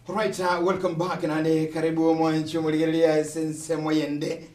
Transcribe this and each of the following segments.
Right, uh, welcome back nande karibu omwanchi omorigereria ase ensemo yende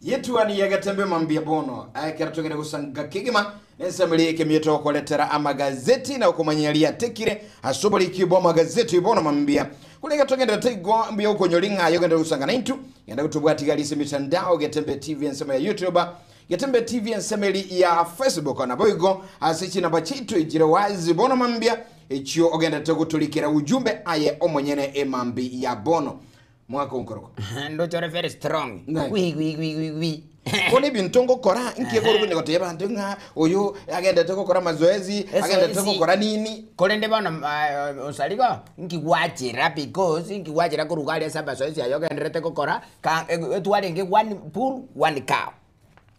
yetuani yegetembe mambia bono ekero togende gosanga kegima nensemo eri ekemia tokoretera amagazeti na okomanya riatekire ase oboriki bwa amagazeti bono mambia kurega togendera igo mbuya okonyora ing'ayo ogende gosanga naintu genda gotobwatiga ase emitandao getembe tv ensemo ya youtube getembe tv ensemo eri ya facebook naboigo ase chinamba chiaito echire wazi bono mambia echio ogendete gotorikera ujumbe aye omonyene emambi ya bono mwaka onkoroko Ndochore very strong. Nae. Wi wi wi wi wi. bono ebinto ngokora nkie korugunya gotebia abanto ng'a oyo agendete gokora mazoezi agendete Ezoezi. gokora nini Korende bono ah, osarigo nkigwachera because nkigwachera koruga aria ase amazoezi ayo ogenderete gokora ka- eh, etwarenge one bull one cow.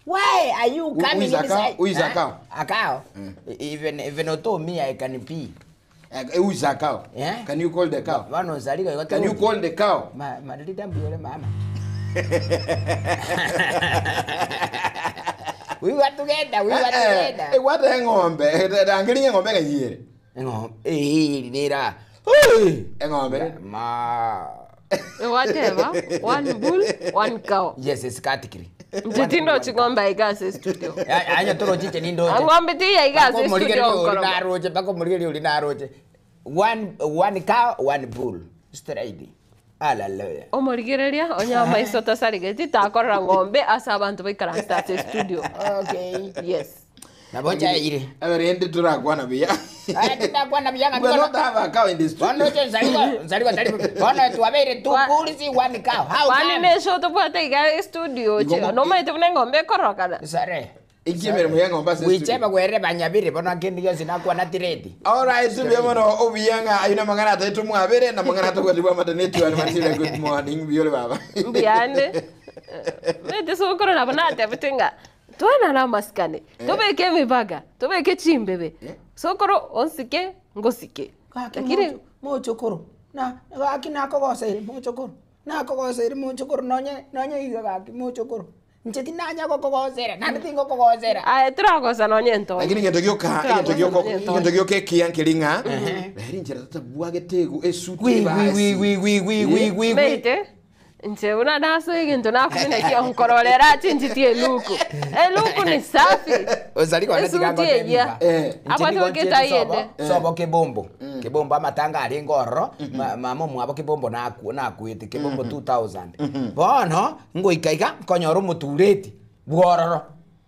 Why are you Who- who coming is a cow? inside? Who is a Eh? cow? A cow. Even even oto me I can be. Eh, who is a cow Eh? can you call the cow Bono osarigo igo can you call the cow Ma marita mbiyore mama. We were together, we were together. egwata eng'ombe rangeria eng'ombe ng'anyire Eng'ombe eh nera. Hey! eng'ombe Ma Wateba, one bull, one cow. yes, it's category. Nche ching'ombe iga ase studio. Anya torochiche nindoche. Ang'ombe tiya iga ase Murigereria studio uri nkoromo. naroche paka murigereria uri naroche. One one cow, one bull. Straight. Hallelujah. Omorigereria onya maiso tasarigeti takorora ng'ombe ase abanto baikaranse ase studio. Okay. Yes. Nabo chaire. aberende turakwana buya Ah tutakwana biyanga We not have a cow in the studio. Bono che nsarigo nsarigo tari bono tuwabeire two Wa- bulls one cow. How Kwani come? nesho tobwate iga studio Igo- che nomaete buna eng'ombe ekororokana. Sare. Inki emeremo ya eng'ombe ase studio? Wicheba gwere banyabire bono kindi gionsi nakwana tireti. Alright, tubiye mono obiyanga ayuna mang'ana ataitu mwabere na mang'ana atobwati bwa mataneti wani matira good morning biyole baba. Mbuyande. Mete sokoro nabo natebete ng'a twana amasikane tobeke emibaga tobeke chimbebe sokoro onsike ngosike lakini mochokoro na gaki nakogoseire mochokoro nakogoseire mochokoro nonye nonye iga gaki mochokoro inche tinanya gokogosera nande tingokogosera aye turagosa nonye entonyo Lakini ngento gyoka ngento gyoka Turagosa ngento gyoka ekiya nkeri ng'a reri nchera tatabwagete egu esuti wi wi basi. wi wi wi wi wi meite nche buna naso egento nakumina kio nkororera chinchitie eluku eluku ni safi osariko Esuti eya. Abwate goketa yende. sobo kebombo kebombo amatanga aringe ororo ma- mama omwabo kebombo naku- nakwete kebombo 2000 bono ngoika iga nkonyora omotureti bwororo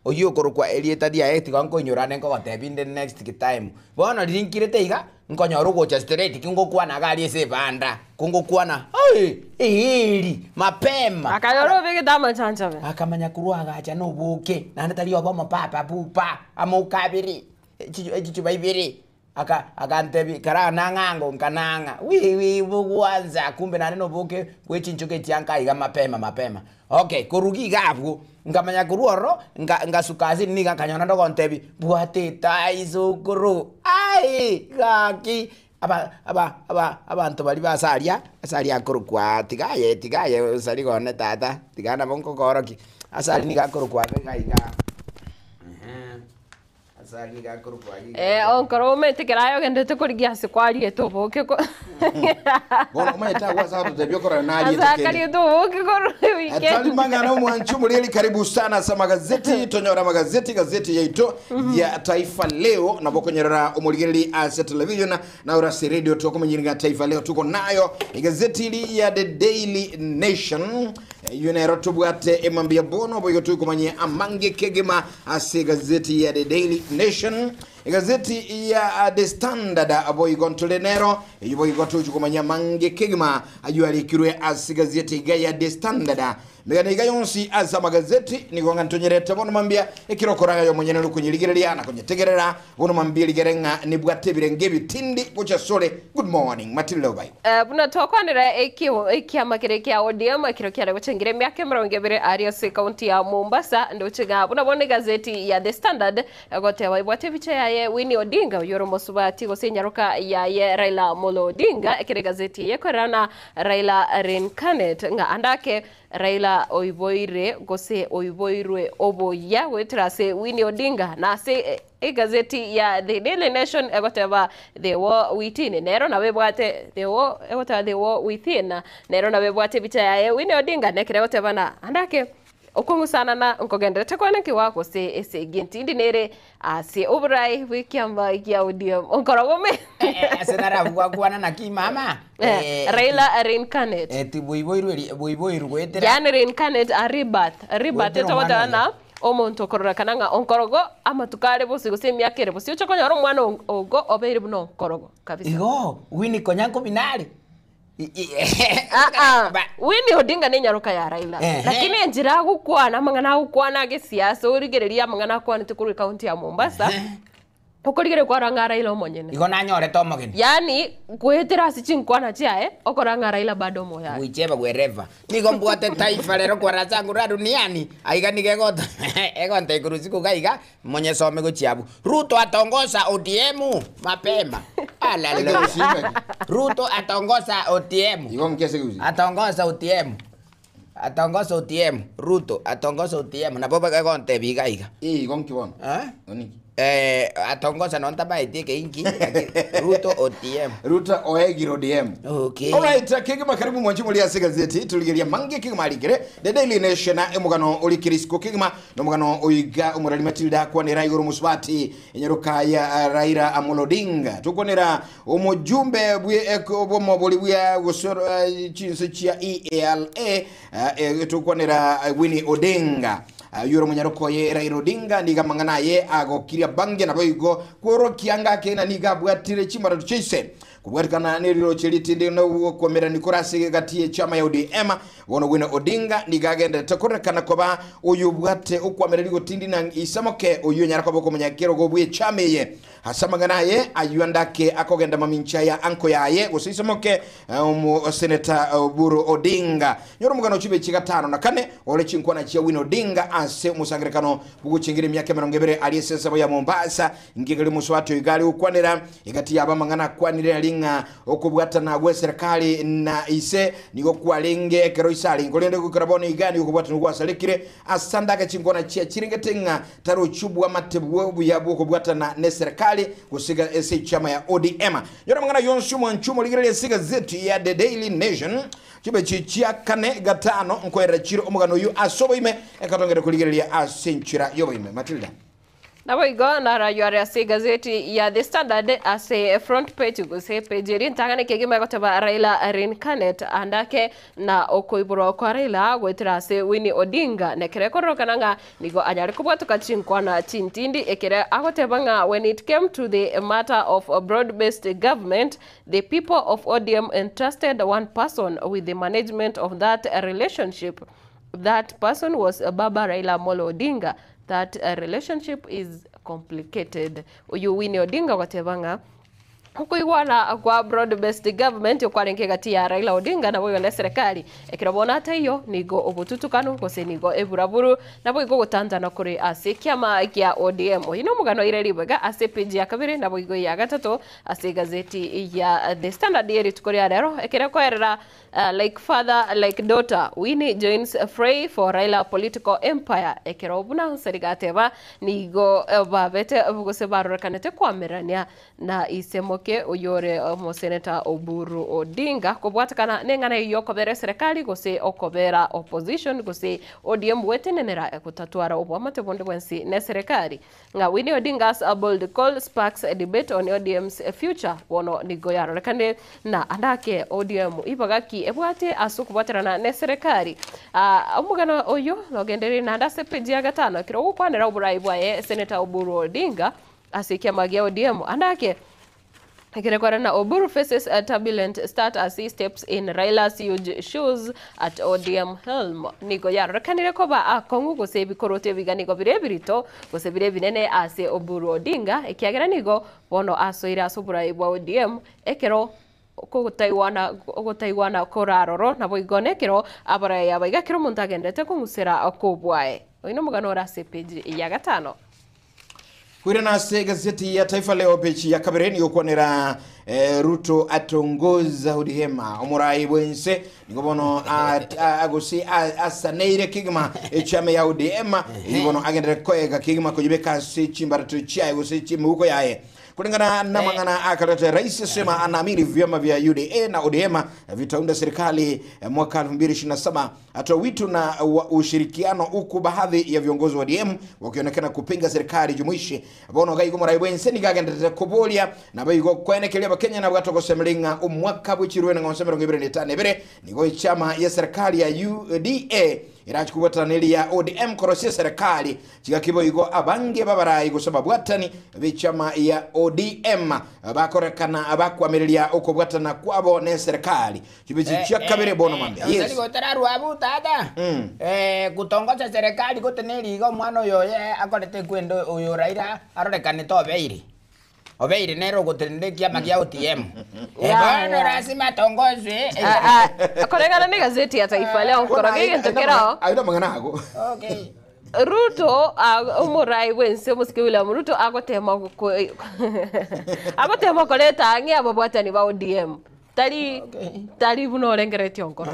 oyio okorokwa erieta riaye tiga nkoinyorane nkogotebia inde next time bono riria nkirete iga nkonyora ogocha straight kingokwana iga aria ase ebanda kongokwana "Ai, eeri mapema akayora obegete amachanchabe akamanya kurwa agacha noboke naende tari oba omopapa pupa amokabiri echichuba ibiri aka akantebi kara nang'ango nkanang'a wiwi bugwanza kumbe naende noboke bwechinchoka echiankaiga mapema mapema okay koruga iga abwo nkamanya korwa ororo nka- nkasuka ase niga nkanyona ndogontebi bwate etai sokoro ai gaki aba aba aba abanto bari basaria asaria akorokwa tigaye tigaye osari gone tata tiga nabo nkokoroki asari niga akorokwa iga iga asari niga akorokwa iga Eh, onkoro omete kerayo ogendete korigia ase kwariete oboke ko Bono omanyete agwo ase agototebia okorora ase nariete kende. akariete oboke korwa Atali weekend mang'ana omwanchi omorieri karibu sana ase magazeti tonyora magazeti gazeti yaito ya Taifa Leo nabo okonyerera omorigereri ase television na ore ase radio tokomanyiri ng'a Taifa Leo tuko nayo igazeti eri ya The Daily Nation eywo nero tobwate emambia bono boigo tokomanyia amange kegima ase egazeti ya The Daily Nation igazeti ya The Standard boigo ntore nero eywo boigo tochi komanya mange kegima aywo arikirwe ase igazeti iga ya The Standard. Emegano iga yonsi ase amagazeti nigo ng'a ntonyerete bono mambia, ekero okoraga aye omonyene nokonyerigereria na konyetegerera bono mambia rigere ng'a nibwate ebirenge ebitindi gocha asore. Good morning, Matilda Obaigwa. Buna twakwanera ekiama keria kia ODM ekero kiare gochengira emiaka emerongo ebere aria ase ekaunti ya Mombasa, ndoche ng'a buna bono egazeti ya The Standard egoteba ebwate ebicha yaye Winnie Odinga oyio ore omosubati gose enyaroka yaye Raila Amolo Odinga ekero egazeti eye ekorerana Raila reincarnate ng'a ande ake Raila oiboire gose oiboirwe oboyia goetera ase Winnie Odinga na ase egazeti ya The Daily Nation egoteba The War Within nero nabo ebwate The War egoteba The War Within nero nabo ebwate ebicha yaye Winnie Odinga nekero egoteba na ande ake okong'usanana nkogenderete kwanekigwa gose esegi entindi nere Ase oborai bw'ekiama gia ODM okorogome. Ase narabu gwakwana naki mama? Raila reincarnate. Eti boiboirwe ri boiboirwe goetera. Yaani reincarnate a rebirth. Rebirth Goetera omwana etogoteba oye. ng'a omonto okororekana ng'a onkorogo amatuko are bosio gose emiaka ere bosio oche konyora omwana ogo obeire buna onkorogo kabisa. Igo Winnie konya nkobina are? Aa, Winnie Odinga nenyaroka ya Raila. Ehe. Lakini enchera agokwana, amang'ana agokwana age siasa, origereria amang'ana akwanete korwa ekaunti ya Mombasa, okorigereria kwarora ng'a Raila omonyene. Igo nanyorete omogeni. Yaani, goetera ase chinkwana chiaye, okorora ng'a Raila bado omoyo are. Whichever wherever. Nigo mbwate taifa rero kwarasa ngura duniani aiga nigo egota egontebia korwa isiko iga iga Monyesome gochia abwo. Ruto atongosa ODM mapema. Hallelujah. Ruto atongosa ODM. Igo nki ase gusii? Atongosa ODM. Atongosa ODM. Ruto atongosa ODM. Nabo egontebia iga iga. Ee, igo nki bono? Eh? Oniki. Eh, atongosa nonye ntabaeti ekeinki, lakini Ruto ODM. Ruto oegire ODM. Okay. Alright, kegima karibu mwanchi muri ase gazeti turigeria mange kegima arikire The Daily Nation emugano orikire isiko kegima Nomogano oiga omorari Matilda akwanera igoro omosubati enyaroka ya Raila Amolo Odinga. Tokwanera omojumbe bwe bw'omobori bwa gosoro chinse chia EALA eh, tokwanera Winnie Odinga. Oyio ore omonyaroka oye Raila Odinga nigo amang'ana aye agokiria bange naboigo kworokia ngake na nigo abwatire chimbaratu chiaise Kobwatikana neriroche ritindi na ogokwamerani kore ase egati y'echama ya ODM, bono Winnie Odinga nigo agenderete korekana koba oyobwate okwamereri gotindi na isamoke oyio onyara koba okomonyakerogo bw'echama eye. Ase amang'ana aye ayio ande ake akogenda mamincha ya anko yaye gose isamoke omoseneta Oburu Odinga. Nyora omogano chibechi gatano na kane ore chinkwana chia Winnie Odinga ase omosangerekano bw'ogochengera emiaka emerongo ebere aria ase ensemo ya Mombasa. Inki mosubati oiga are gokwanera egati yabo amang'ana akwanire aria ng'a okobwatana gw'eserekari na ise nigo kwarenge ekero ise arenge, korende goikera bono iga nigo okobwatana gwasarekire ase ande ake chinkwana chia chirengete ng'a tarochia obwamate obuya bw'okobwatana n'eserekari gose ase echama ya ODM. Nyora amang'ana yonsi omwancho omorigereria ase egazeti ya The Daily Nation chibechi chia kane gatano nkoerera chire omogano oyio ase oboime ekatongera korigereria ase enchera y'oboime. Matilda. Naboigo narayio are ase egazeti ya The Standard ase front page gose page eria entang'ani kegima egoteba Raila reincarnate ande ake na okoiborwa kwa Raila goetera ase Winnie Odinga nekero ekororokana ng'a nigo anyare kobwatoka chinkwana chintindi ekere agoteba ng'a when it came to the matter of broad based government the people of ODM entrusted one person with the management of that relationship that person was Baba Raila Amolo Odinga That relationship is complicated. Oyio Winnie Odinga ogoteba ng'a okoigwana kwa broad based government okwarenge egati ya Raila Odinga naboigo na eserekari ekero bono ataiyo nigo obotutukanu gose nigo eburaburu naboigo ogotantana kore ase ekiama gia ODM. Oyio nomogano oire ribaga ase epage ya kabere naboigo eya gatato ase egazeti ya The Standard ye rituko ria rero ekero ekoerera Like father like daughter, Winnie joins fray for Raila political empire ekero buna Onsarigo ateba nigo babete gose barorekanete koamererania na ise moke oyore omoseneta Oburu Odinga kobwatekana neng'ana eyio yokobera eserekari gose okobera opposition gose ODM gwetenenera gotatwara oboamate bonde bwensi neserekari. Ng'a Winnie Odinga's bold call sparks a debate on ODM's future bono nigo yarorekane na ande ake ODM ibaga ki ebwate ase okobwaterana neserekari. Ah, omogano oyo nogenderere naende ase page ya gatano ekero ogokwanera oborai bwaye Senator Oburu Odinga ase ekiama gia ODM ande ake. Ekere kore na Oburu faces a turbulent start as he steps in Raila's huge shoes at ODM helm. Nigo yarorekanire koba akong'u gose ebikoroto ebiga nigo bire ebirito gose bire ebinene ase Oburu Odinga ekiagera nigo bono asoire ase oborai bwa ODM ekero ogotaigwana ogotaigwana koraroro naboigo nekero abarai aba iga kera omonto agenderete kong'usera kobwaye. Oyo nomogano ore ase epeji ya gatano. Kwirana ase egazeti ya Taifa Leo peji ya kabere nigo okwanera eh, Ruto atongoza ODM omorai bwense nigo bono agose asaneire kegima echama ya ODM eyio bono agenderere koega kegima koyebeka ase chimbarato chiaye gose chimibuko yaye kulingana na mang'ana akarete rais asema anaamini vyama vya UDA na ODM vitaunda serikali mwaka 2027 atoa wito na wa ushirikiano huku baadhi ya viongozi wa ODM wakionekana kupinga serikali jumuishi bono gaigo morai bwense nigo agenderete koboria nabo igo kwenekeria abakenya nabo gatogosemeria ng'a omwaka bw'echirwe na ng'onse 25 nigo echama ya serikali ya UDA erachi kobwatana ya ODM korosia serikali chigakibo igo abange babarai gose babwatani b'echama ya ODM bakorekana bakwamireria okobwatana kwabo ne serikali Chibichi chia kabere bono mambia. Yes. Gotara abu tata. Kutongoza serikali goteneri iga omwana oyo oye akorete kwenda oyo Raila arorekane tobeire. Obeire nere ogotenena ekiama kia ODM. Bono lazima atongozwe. Koreng'ana na egazeti ya Taifa Leo nkoroka egento kerao. Ayo namang'ana ago. Okay. Ruto omorai bwense omosike William Ruto agotema agotema koreta ang'e ababwatani ba ODM. Tari tari buna orengereretie onkoro.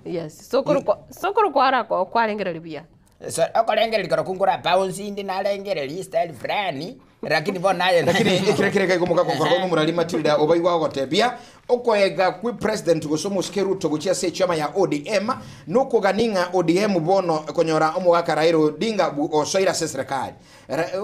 Yes. Sokoro kwa sokoro kwara kwarengereria buya. So okorengereria korokwo nkora bounce inde narengereria style fulani lakini bono naye Lakini ekere kere kaigo mogakonkora bono omorari Matilda obaigwa agotebia okoega kwe president gose omosike Ruto gochia ase echama ya ODM nokogani ng'a ODM bono konyora omogaka Raila Odinga bu osoire ase eserekari.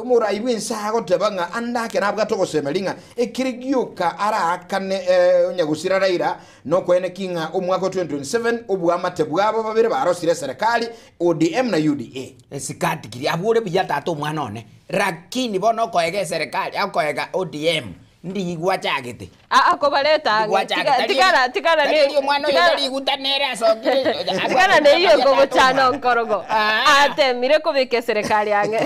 Omorai bw'ense agoteba ng'a ande ake nabwate ogosemeria ng'a ekere gioka araakane onyagosira Raila nokoene ki ng'a omwaka o 2027 oboamate bwabo babere barosire eserekari ODM na UDA. Esikati kiria abwo ore buya tata omwana one lakini bono okoega eserekari okoega ODM ndi gwachagete. Aa kobareta ang'e tiga tigara tigara ne Tari omwana oyo tigara tari guta nere asokire tigara neiyo ekogochana onkorogo atemire kobeka eserekari ang'e.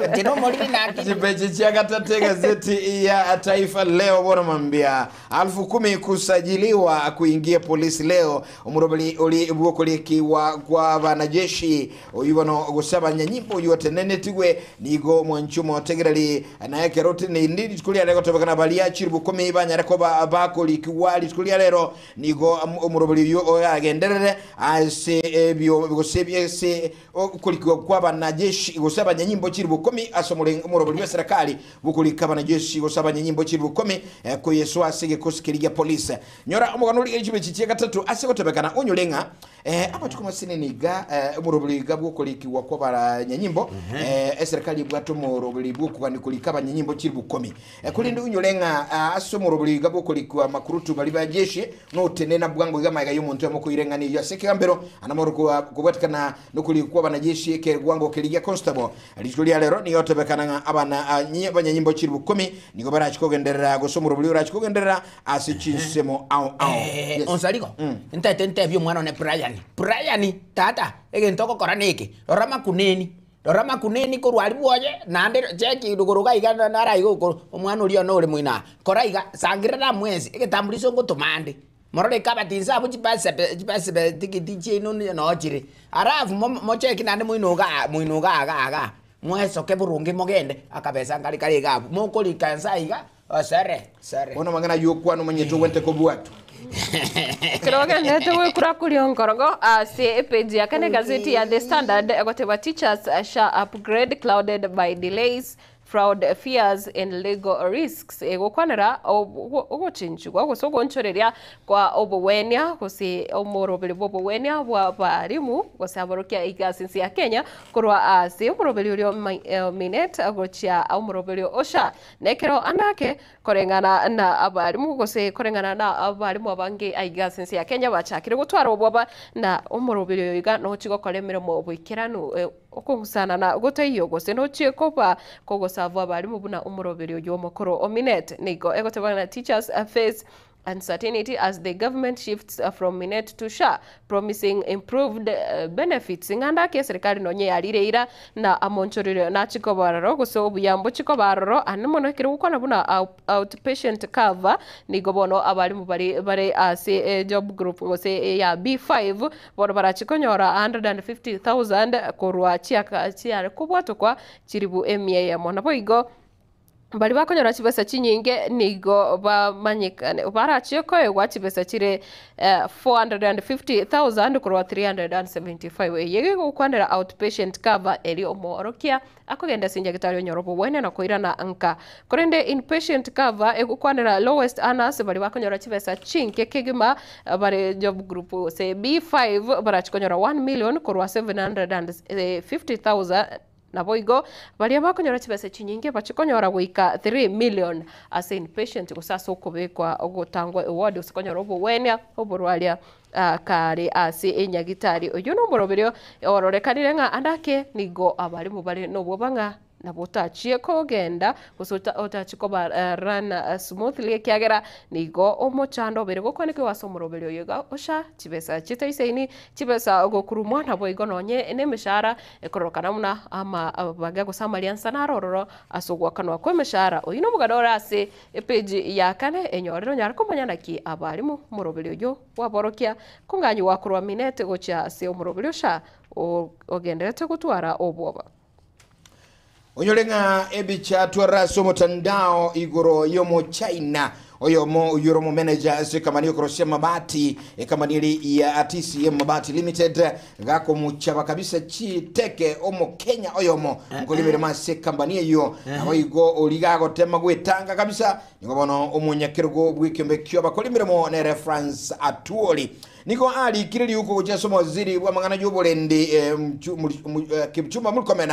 Inche nomoriri naki. Chipeji chia gatatu gazeti ya Taifa Leo bwana mambia 10,000 kusajiliwa kuingia polisi leo omurobeli ori bwokoriki kwa wanajeshi oyu bono gosaba nyanyimbo oyu otenenetigwe nigo mwanchumo otegereri naye keroti ni ndi rituko ria rero gotobekana baria chiribu kumi banyare koba bakorikiwa rituko ria rero nigo omurobeli oyu oyagenderere ase ebio gose ase okorikiwa kwa banajeshi gose abanyanyimbo chiribu kumi ase omurobeli wa serikali bukorika abanajeshi gose abanyanyimbo chiribu kumi koyeswa ase gekosi keria gia polisi nyora omogano ori echibe chia gatatu ase gotobekana onyore ng'a amatuko masinini iga omurobeli iga bwokorikiwa kwa baranyanyimbo eserikali ebwate omurobeli bwokogani korika abanyanyimbo chiribu kumi korende onyore ng'a ase omurobeli iga bwokorikiwa makurutu bari ba jeshi notenena bwango iga maiga ya omonto omokoire ng'a niyo ase ekegambero anamoro kobwatikana nokorikwa abanajeshi ekegwango keria gia constable rituko ria rero nigo otebekana ng'a abana abanyanyimbo chiribu kumi nigo barachi kogenderera gose omurobeli orachi kogenderera ase chinsemo ao ao. Yes. Onsarigo ntaete ntebie omwana one Brian Brian tata egento ogokora neke rora makuneni rora makuneni korwa aria bwoye naende cheki rogoro iga iga nara iga okoro omwana oria one ore moino aa kora iga sangerera mwensi egetambulisho ngotoma ande morore ekabati inse abwo chipasebe chipasebe tikiti chiaino noo chire alafu mocheki naende moino igaa moino igaa igaa igaa mwesoke boronge mogende akabesa nkare kare iga abwo mokorika inse aiga osere sere. Bono amang'ana ayio okwana omanyete ogwente kobwatwa. Ekero ogenderete gwekura koria onkorogo ase epeji ya kane egazeti ya The Standard egoteba teachers shall upgrade clouded by delays, fraud fears and legal risks egokwanera ogochenchigwa gose ogoonchoreria kwa obogwenia gose omoroberi bw'obogwenia bwa abarimu gose aborokia egasi ense ya Kenya korwa ase omoroberi oria Minet gochia omoroberi o SHA nekero andake koreng'ana na abarimu gose koreng'ana na abarimu abange aiga ase ense ya Kenya bachakire gotwara obwoba na omoroberi oyo iga nochi gokora emeremo boikeranu. Okong'usanana gotaiyo gose nochie koba kogosabwa abarimu buna omoroberi oyio omokoro o Minet. Nigo egoteba ng'a teachers face uncertainty as the government shifts from Minet to SHA, promising improved benefits. Ng'a ndake eserikari nonye yarire eira na amonchorire nachie koba aroro gose obuya mbochie koba aroro ande mono ekero gokwana buna outpatient cover nigo bono abarimu baria bare ase job group gose eya B5 Bono barachie konyora 150,000 korwa chiaka chiare kobwatokwa chilifu emia eyemo. Naboigo baria bakonyora chibesa chinyinge nigo bamanyekane barachie koegwa chibesa chire 450,000 korwa 375. Eye egokwanera outpatient cover erio omoorokia akogenda ase nyagetari onyore obogwenia na koirana nka. Korende inpatient cover egokwanera lowest earners baria bakonyora chibesa chinke kegima bare job group gose B5 barachi konyora 1 million korwa 750,000 naboigo baria bakonyora chibesa chinyinge bachi konyora goika 3 million ase inpatient gose ase okobekwa ogotangwa eward gose konyora obogwenia oborwaria Kare ase enyagitari. Oyio nomoroberio ororekanire ng'a ande ake nigo abarimo bare nobwoba ng'a nabo otachie kogenda gose otachie koba run smoothly ekiagera nigo omochando obeire gokwanekigwa ase omoroberio oyo iga osha chibesa chitaisaini chibesa gokurumwa naboigo nonye nemeshahara ekororokana buna amabaga gose amariansa naro ororo ase ogoakanwa kw'emeshahara. Oyio nomogano ore ase Epeji ya kane enyorire onyare komanya naki abarimu omoroberi oyio bwaborokia kong'anyigwa korwa Minette gochia ase omoroberi osha ogenderete gotwara obwoba. Onyore ng'a ebicha atwarire ase omotandao igoro y'Omochina oyomo oyio ore omomeneja ase ekamani y'okorosia amabati, ekamani eri ya TCM Mabati Limited, gakomochaba kabisa chiteke Omokenya oyomo nkori emeremo ase ekambani eyio. Naboigo oria gagotema gwetanga kabisa, nigo bono omonyakerogo bw'ekiombe ki'abakori emeremo nere France Atwoli. Nigo arikire riuko gochia ase omowaziri bw'amang'ana y'oborendi Kipchumba Murkomen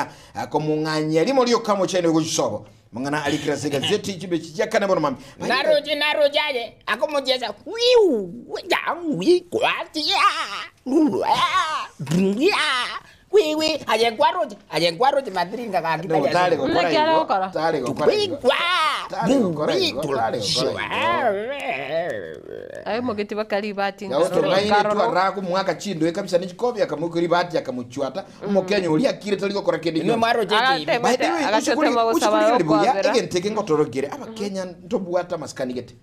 komong'anyia rimo rioka omochenu gochisobo. Amang'ana arikire ase egazeti chibechi chia kane bono mambia. Naroche, naroche aye akomochiesa, wiu, ya, wi, kwatia, rua, bia, wi, wi, aye nkwaroche, aye nkwaroche matiringa gaki Nigo tari tari ase. gokora Naki are igo, gokora? tari gokora Wi, igo, kwa, tari bu, gokora wi, igo, tari gokora igo. Aye mogeti bakari ribati Yao nkaroro tong'aini nkaroro. twarara komwaka chindoe kabisa ne chikobi akamoikora ribati akamochwata omokenya oria akire tari gokora kende Inwe gionsi. mwaroche ekibi. Agatema By the way, agatema uchi gosaba kurigereria buya okwabera. egento eke ngotorokire abakenya ntobwate amasikani gete.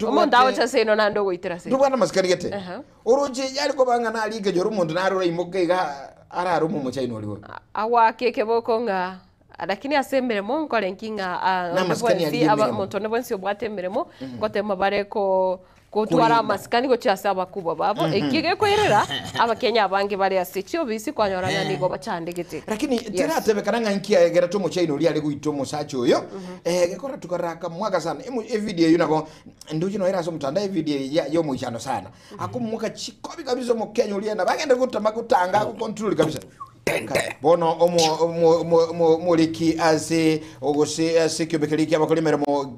Omonto agocha seino naende ogoitera seino. Ntobwate amasikani gete. Aha. Oroche yare koba ng'a narike joro omonto nare oraimoke iga arare omomochaini oria bobe. Agoaka ekeboko ng'a lakini ase emeremo nkore nki ng'a ah, onde Namasikani bwensi aria aba emeremo. omonto onde bwensi obwate emeremo ngotema bare ko gotwara Korenda. amasikani gochia ase abakubwa babo. Eki gekoirera abakenya abange bare ase chiobisi kwanyora ng'a nigo bachandegete. Lakini Yes. teratebekana ng'a inki aegerete omochaini oria are goita omosacha oyo eh, gekora tukaraka mwaka sana Emo- evideo eyio nabo ndoche noyo ere ase omotandao evideo ya yomoichano sana akomoka chikobi kabisa omokenya oria nabo agende gotama gotanga agocontrol kabisa Bono omoriki ase ogose ase ekiombe keria ki'abakori emeremo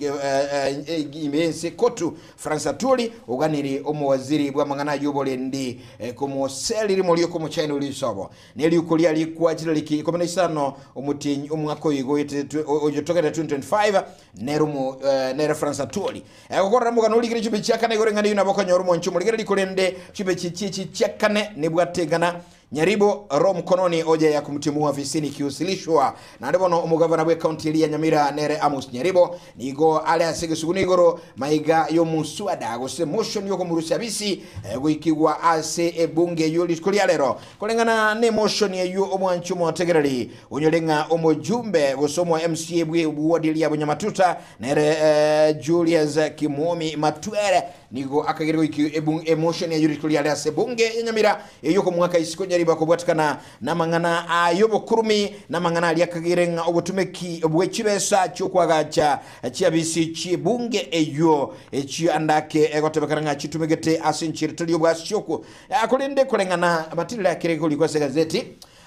ime y'ense Kotu Francis Atwoli oganiri omowaziri bw'amang'ana ay'oborendi komoseri rimo ri'okomochaina oria isobo. Neriuko riarikwa chitariki 15 omotienyi omwaka oyo igoetete oyo togenderete 2025 nere omo nere Francis Atwoli. Egokorera omogano orikire chibe chia kane igoro eng'ana eyio nabo okonyora omwancho omorigereria korende chibe chichi echi chia kane nebwate eng'ana Nyaribo, Roho Mkononi oye ya kumtimua ofisini ikiusilishwa. Naende bono omogavana bw'ecounty eria ya Nyamira nere Amos Nyaribo nigo are ase egesuguni igoro maiga y'omuswada gose motion yokomorusia abisi goikigwa ase ebunge eyio rituko ria rero. Koreng'ana n'emotion eyio omwanchi omotegereri onyore ng'a omojumbe gose omo MCA bwe ward eria ya Bunyamatuta nere Julius Kimwomi Matwere Nigo akagera goika emotion eyio rituko riare ase ebunge ya Nyamira eyio okomwaka isiko nyariba kobwatikana namang'ana ay'obokurumi namang'ana aria akagere ng'a obotumeki bwe chibesa chi'okwagacha chiabisi chi'ebunge eyio echio ande ake egotebekana ng'a chitumegete ase enchera etari y'obwasi okwo. Korende koreng'ana matiriri akere korikwa ase egazeti.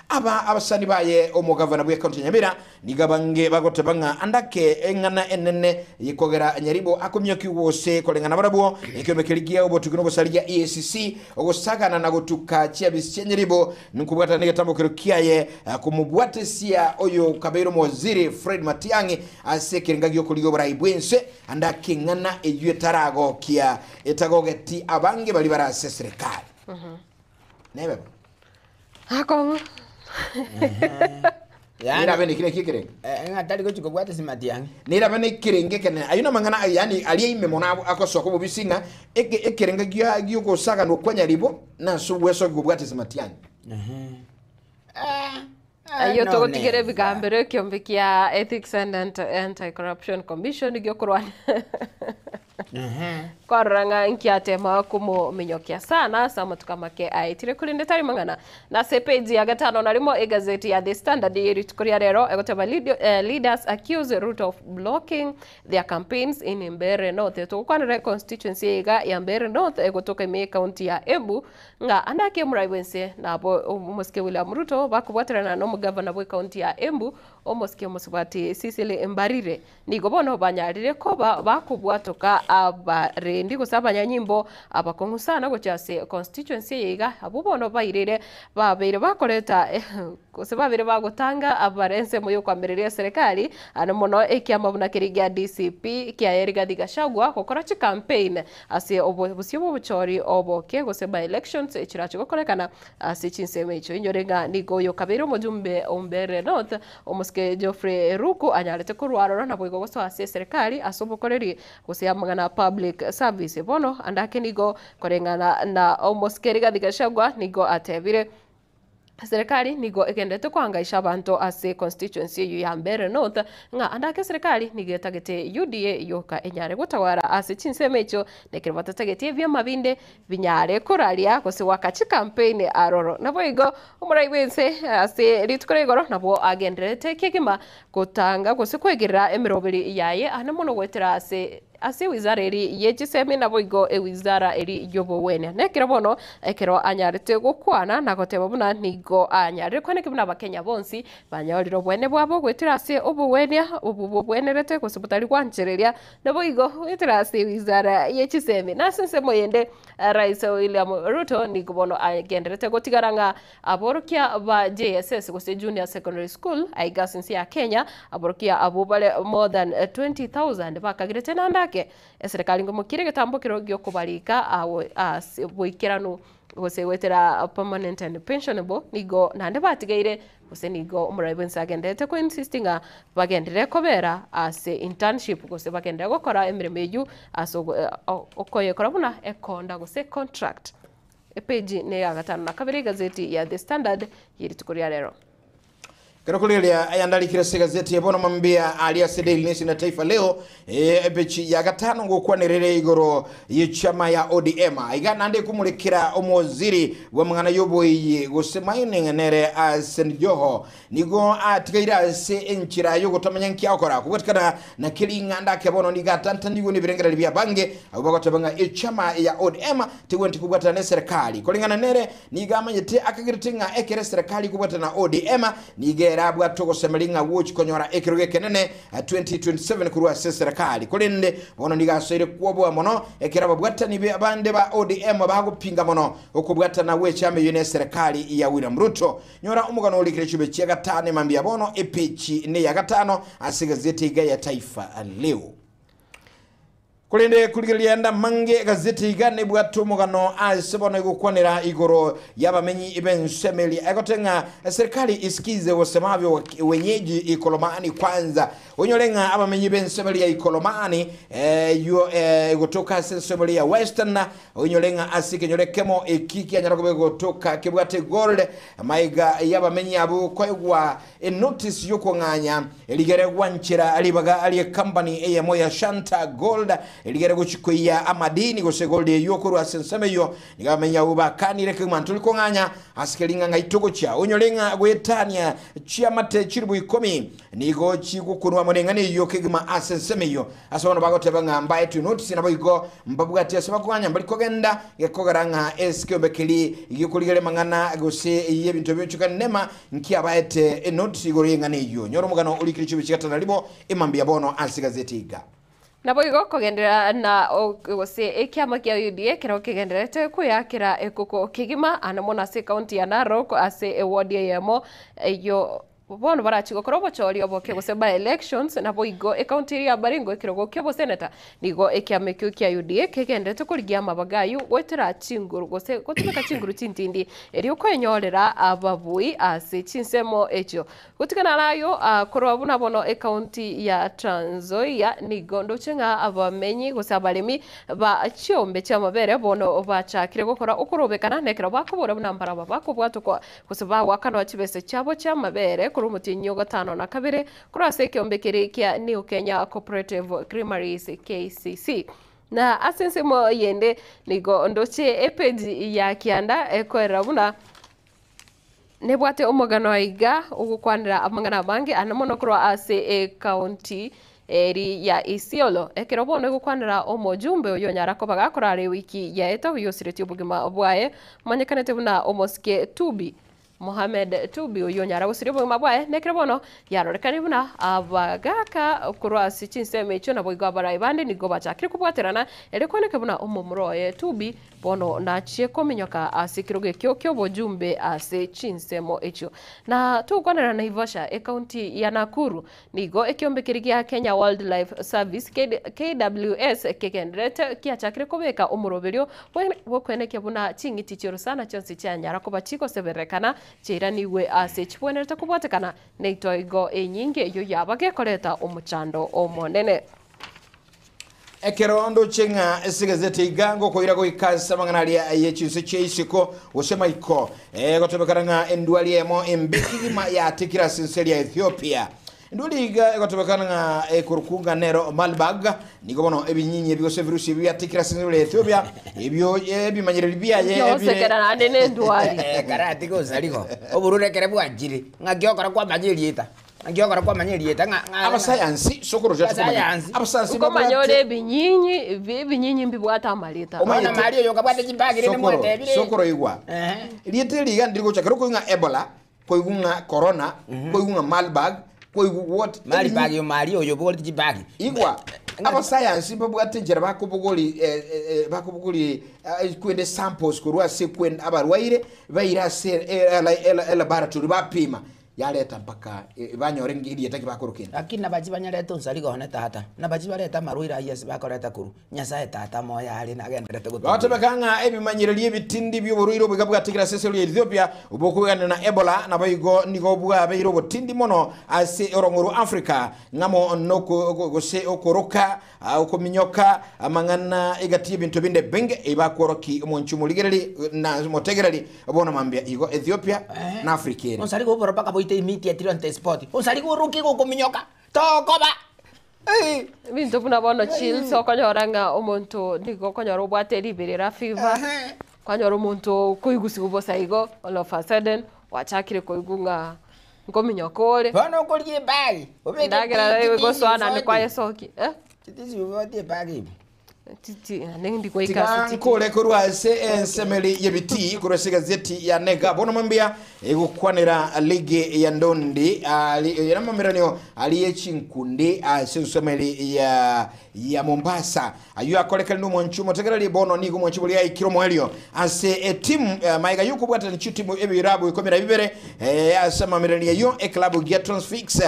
Aba abasani baye omogavana bw'ecounty ya Nyamira nigo abange bagoteba ng'a andake eng'ana enene yekogera Nyaribo akomiokiwa gose koreng'ana barabwo ekiombe keria gia obotuki na obosari gia EACC ogosagana na gotuka chiabisi chia Nyaribo nkobwatana negetambokero kiaye komobwatesia oyo kabeire omowaziri Fred Matiang'i ase ekerenga giokorigia oborai bwense andake eng'ana eyio etaragokia etagogeti abange baria bare ase eserekari. Nebe bo. Akong'u. Yaani, Nerabe nekire eki ekerenge. eh, ng'a tari gochia kobwata simatiang'i. Nerabe nekerenge ekenene. Ayio namang'ana yaani aria ime mono agosoka obobisi ng'a eke ekerenga gia giogosaganwa kwa nyaribo nase ogwesokia kobwata simatiang'i. Ayio togotigera ebigambero ekiombe kia Ethics and Anti-Corruption Commission giokorwania Kwarora ng'a nkiatema komominyokia sana ase amatuko amake aetire, korende tari mang'ana. Na ase epeji ya gatano na rimo egazeti ya The Standard ye rituko ria rero egoteba Leaders accuse Ruto of blocking their campaigns in Mbeere North. Togokwanera econstituency eye iga ya Mbeere North egotoka ime y'ecounty ya Embu ng'a ande ake omorai bwense nabo omosike William Ruto bakobwaterana na omogavana bw'ecounty ya Embu omosike omosubati Cecily Mbarire. Nigo bono banyarire koba bakobwatoka abarendi gose abanyanyimbo abakong'u sana gochia ase constituency eye iga, abwo bono bairire babeire bakoreta gose babeire bagotanga abare ensemo y'okoamereria eserekari ande mono ekiama buna keria gia DCP kiaye Rigathi Gachagua gokora chicampaign ase obosio bw'obochori oboke gose by elections chirache gokorekana ase chinsemo echio. Inyore ng'a nigo oyo okabeire omojumbe o Mbeere North Omosike Geoffrey Ruku anyarete korwa aroro naboigo gosoa ase eserekari ase obokoreri gose amang'ana a public service. Bono ande ake nigo koreng'ana na omosike Rigathi Gachagua nigo atebire Eserekari nigo egenderete koangaisha abanto ase constituency eyio ya Mbeere North ng'a ande ake eserekari nigo etagete UDA yoka enyare gotawara ase chinsemo echio nekero batatageti ebiama binde binyare koraria gose goaka chikampeini aroro. Naboigo omorai bw'ense ase rituko ria igoro nabwo agendererete kegima gotanga gose kwegerera emeroberi yaye ande mono goetera ase ase ewizara eri ye chisemi naboigo ewizara eri y'obogwenia. Nekero bono ekero anyarete gokwana na goteba buna nigo anyarire kwaneki buna abakenya bonsi banyorire oboene bwabo goetera ase obogwenia obwo bobwenerete gose botari gwanchereria Naboigo goetera ase ewizara ye chisemi na ase ensemo eyende, Rais William Ruto nigo bono agenderete gotigara ng'a aborokia ba JSS gose Junior Secondary School aiga ase ense ya Kenya, aborokia abwo bare more than 20,000 bakagirete naende ake eserekari ngomokirie egetambokero giokobarika ase boikeranu gose goetera permanent and pensionable nigo naende batigaire Gose nigo omorai bw'ense agenderete koinsist ng'a bagenderere kobera ase internship gose bagenderere gokora emeremo eyio ase okoyekora buna ekonda gose contract. Epeji neya gatano na kabere egazeti ya The Standard ye rituko ria rero. Ekero korigereria aya ndarikire ase egazeti ya bono mambia aria ase Daily Nation na Taifa Leo, epeji ya gatano ngokwanerere igoro y'echama ya ODM. Iga naende ekomorekera omowaziri bw'amang'ana y'oboiyi gose mining nere Hassan Joho nigo atigaire ase enchera y'ogotamanya nki agokora kobwatikana na keri ng'anda ake bono nigo atantanigwe nebirengererio bi'abange abwo bagoteba ng'a echama ya ODM tegwenereti kobwatana neserikali. Koreng'ana nere nigo amanyete akagerete ng'a ekero eserekari ekobwatana na ODM nigo erabwate ogosemeria ng'a gochi konyora ekerogo ekenene 2027 korwa ase eserekari. Korende bono nigo asoire kwoboa mono ekero ababwatani bande ba ODM bagopinga mono okobwatana gw'echama eyio neserekari ya William Ruto. Nyora omogano orikire chibe chia gatano emambia bono epeji neya gatano ase egazeti iga ya Taifa Leo. Korende korigereria ande amange egazeti iga nebwate omogano ase bono egokwanera igoro y'abamenyi b'ensemo eria egote ng'a serikali isikize gosemavyo wenyeji Ikolomani kwanza. Onyore ng'a abamenyi b'ensemo eria ya Ikolomani eyio egotoka ase ensemo eria ya Western onyore ng'a ase ekenyoro ekemo eki kianyara koba egotoka kebwate gold maiga y'abamenyi abwo koegwa Enotice y'okong'anya erigere gwanchera ribaga ri'ecompany eyemo ya Shanta Gold Erigere gochia koiya amadini gose gold eyio korwa ase ensemo eyio, nigo abamenyi abwo bakanire kegima ntori kong'anya ase keri ng'a ng'ai togochia. Onyore ng'a goetania chiamate chilifu ikomi nigo chigokunwa amo neng'ana eyio kegima ase ensemo eyio. Ase bono bagoteba ng'a mbaetwe notisi naboigo mbabwati ase bakong'anya mbari kogenda, gekogera ng'a ase ekeombe keria gi'okorigereria amang'ana gose y'ebinto biochokana nema nkiabaete enotisi igoro y'eng'ana eyio. Nyora omogano orikire chibe chigatano ribo emambia bono ase egazeti iga. Naboigo kogenderera na gose ekiama kia UDA ekero kegendererete kweyakera ekoko kegima ande mono ase ekaunti ya Narok ase eward eyemo eyio bono barachie gokora obochori oboke gose by elections naboigo ekaunti eria ya Baringo ekerogo kia oboseneta nigo ekiama ekio kia UDA kegendererete korigia amabaga ayio goetera chinguru gose gotumeka chinguru chintindi erio kwenyorera ababui ase chinsemo echio. Gotigana nayio, korwa buna bono ekaunti ya Trans Nzoia nigo ndoche ng'a abamenyi gose abaremi ba chiombe chi'amabere bono bachakire gokora okorobekana nekero bakobora buna mbaraba bakobwatokwa gose bagoakanwa chibese chiabo chi'amabere korwa omotienyi o gatano na kabere korwa ase ekeombe keria kia New Kenya Cooperative Creameries, KCC. Na ase ensemo yende nigo ndoche epeji ya kianda ekoerera buna Nebwate omogano aiga ogokwanera amang'ana amange ane mono korwa ase ecounty eri ya Isiolo. Ekero bono egokwanera omojumbe oyio onyara koba gakorara ewiki yaeta oyio osiretie obogima bwaye omanyekanete buna omosike Tubi Mohamed Tubi oyio onyara gosiria obogima bwaye nekero bono yarorekane buna abagaka korwa ase chinsemo echio naboigo abarai bande nigo bachakire kobwaterana erio kweneke buna omomura oye Tubi Bono nachie kominyoka ase ekerogo ekio ki'obojumbe ase chinsemo echio. Na togokwanera Naivasha, ekaunti ya Nakuru, nigo ekiombe keria gia Kenya Wildlife Service, KWS, kegendererete kiachakire kobeka omoroberio bw'okoenekia buna ching'iti chi'orosana chionsi chianyara koba chigoseberekana chiairanigwe ase chibwenerete kobwatekana neitoigo enyinge eyio yaba gekoreta omochando omonene. Ekero ndoche ng'a ase egazeti iga ngokoira goika ase amang'ana aria ye chinse chia isiko gose maiko, egotebekana ng'a endwari emo embe kegima yatekire ase ense eria Ethiopia. Endwari iga egotebekana ng'a ekorokwa ng'a nero Marburg, nigo bono ebinyinyi ebi gose evirusi ebi biatekire ase ense eria Ethiopia, ebio ebimanyereri biaye bire Yosekera naende nendwari. Karatiga osarigo, oborure ekere bwanchire, ng'aki okora kwamanya erieta. Naki okora kwamanya erieta ng'a ng'a Abasayansi sokoro tocha tokomanya. Abasayansi. Abasayansi Nkomanya ore babwate ebinyinyi, ebi- ebinyinyi mbibwate amareta. Omanyete- Bono Maria oyo okabwate chimbagi rende Sokoro, mwatebire. sokoro igwa. Ehe. Rieta eri iga ndiri gocha kero koigwa ng'a Ebola, koigwa ng'a Corona, koigwa ng'a Marburg, koigwa what? Maribagi oyo Maria oyo obogoretie chimbagi. Igwa, abasayansi mbabwate enchera bakobogori eh, eh, eh, bakobogori eh, kwende samples korwa ase kwenda abarwaire baire ase eh, eh, eh, laboratory bapima Yareta mpaka banyore erieta ki bakoroka ende. Lakini nabachi banyarete onsariga one tata, nabachi barete amarwaire ayio ase bakoreta korwa, Nyasae tata moyo are nagendererete gotobuya. Gotebeka ng'a ebimanyererio ebitindi bi'oborwaire obo iga bwatigire ase esegi ya Ethiopia, obokweganera na Ebola, naboigo nigo bwabeire obotindi mono ase orong'o rwa Africa, ng'amo noko gose okoroka, okominyoka, amang'ana egati y'ebinto binde binge, ebakworoki omonche omorigereri na omotegereri Bono mambia igo Ethiopia na Africa ere. Onsariga oboro mpaka boite immediately on the spot. Onsariga oroke gokominyoka tokoba eh. Ebinto buna bono chills okonyora ng'a omonto nigo okonyora obwate riberera fever, kwanyora omonto okoigusigwa bosa igo all of a sudden gwachakire koigwa ng'a nkominyoka ore. Bono okorigia ebag obeke Endagera tissue egosoa naende forty. kwayesokia eh. Tissue forty ebag ime. Tiga nkore korwa ase ensemeri y'ebitii korwa ase egazeti ya Nega bono mambia egokwanera ligi ya ndondi namameranio ari ye chinkundi ase ensemeri ya ya Mombasa ayio akorekane n'omwanchi omotegereri bono nigo omwanchi boria aikire omoerio ase etimu maega y'okobwatana chitimu ebirabu ikomi na bibere ase amameranio ayio eklabu gia Transfix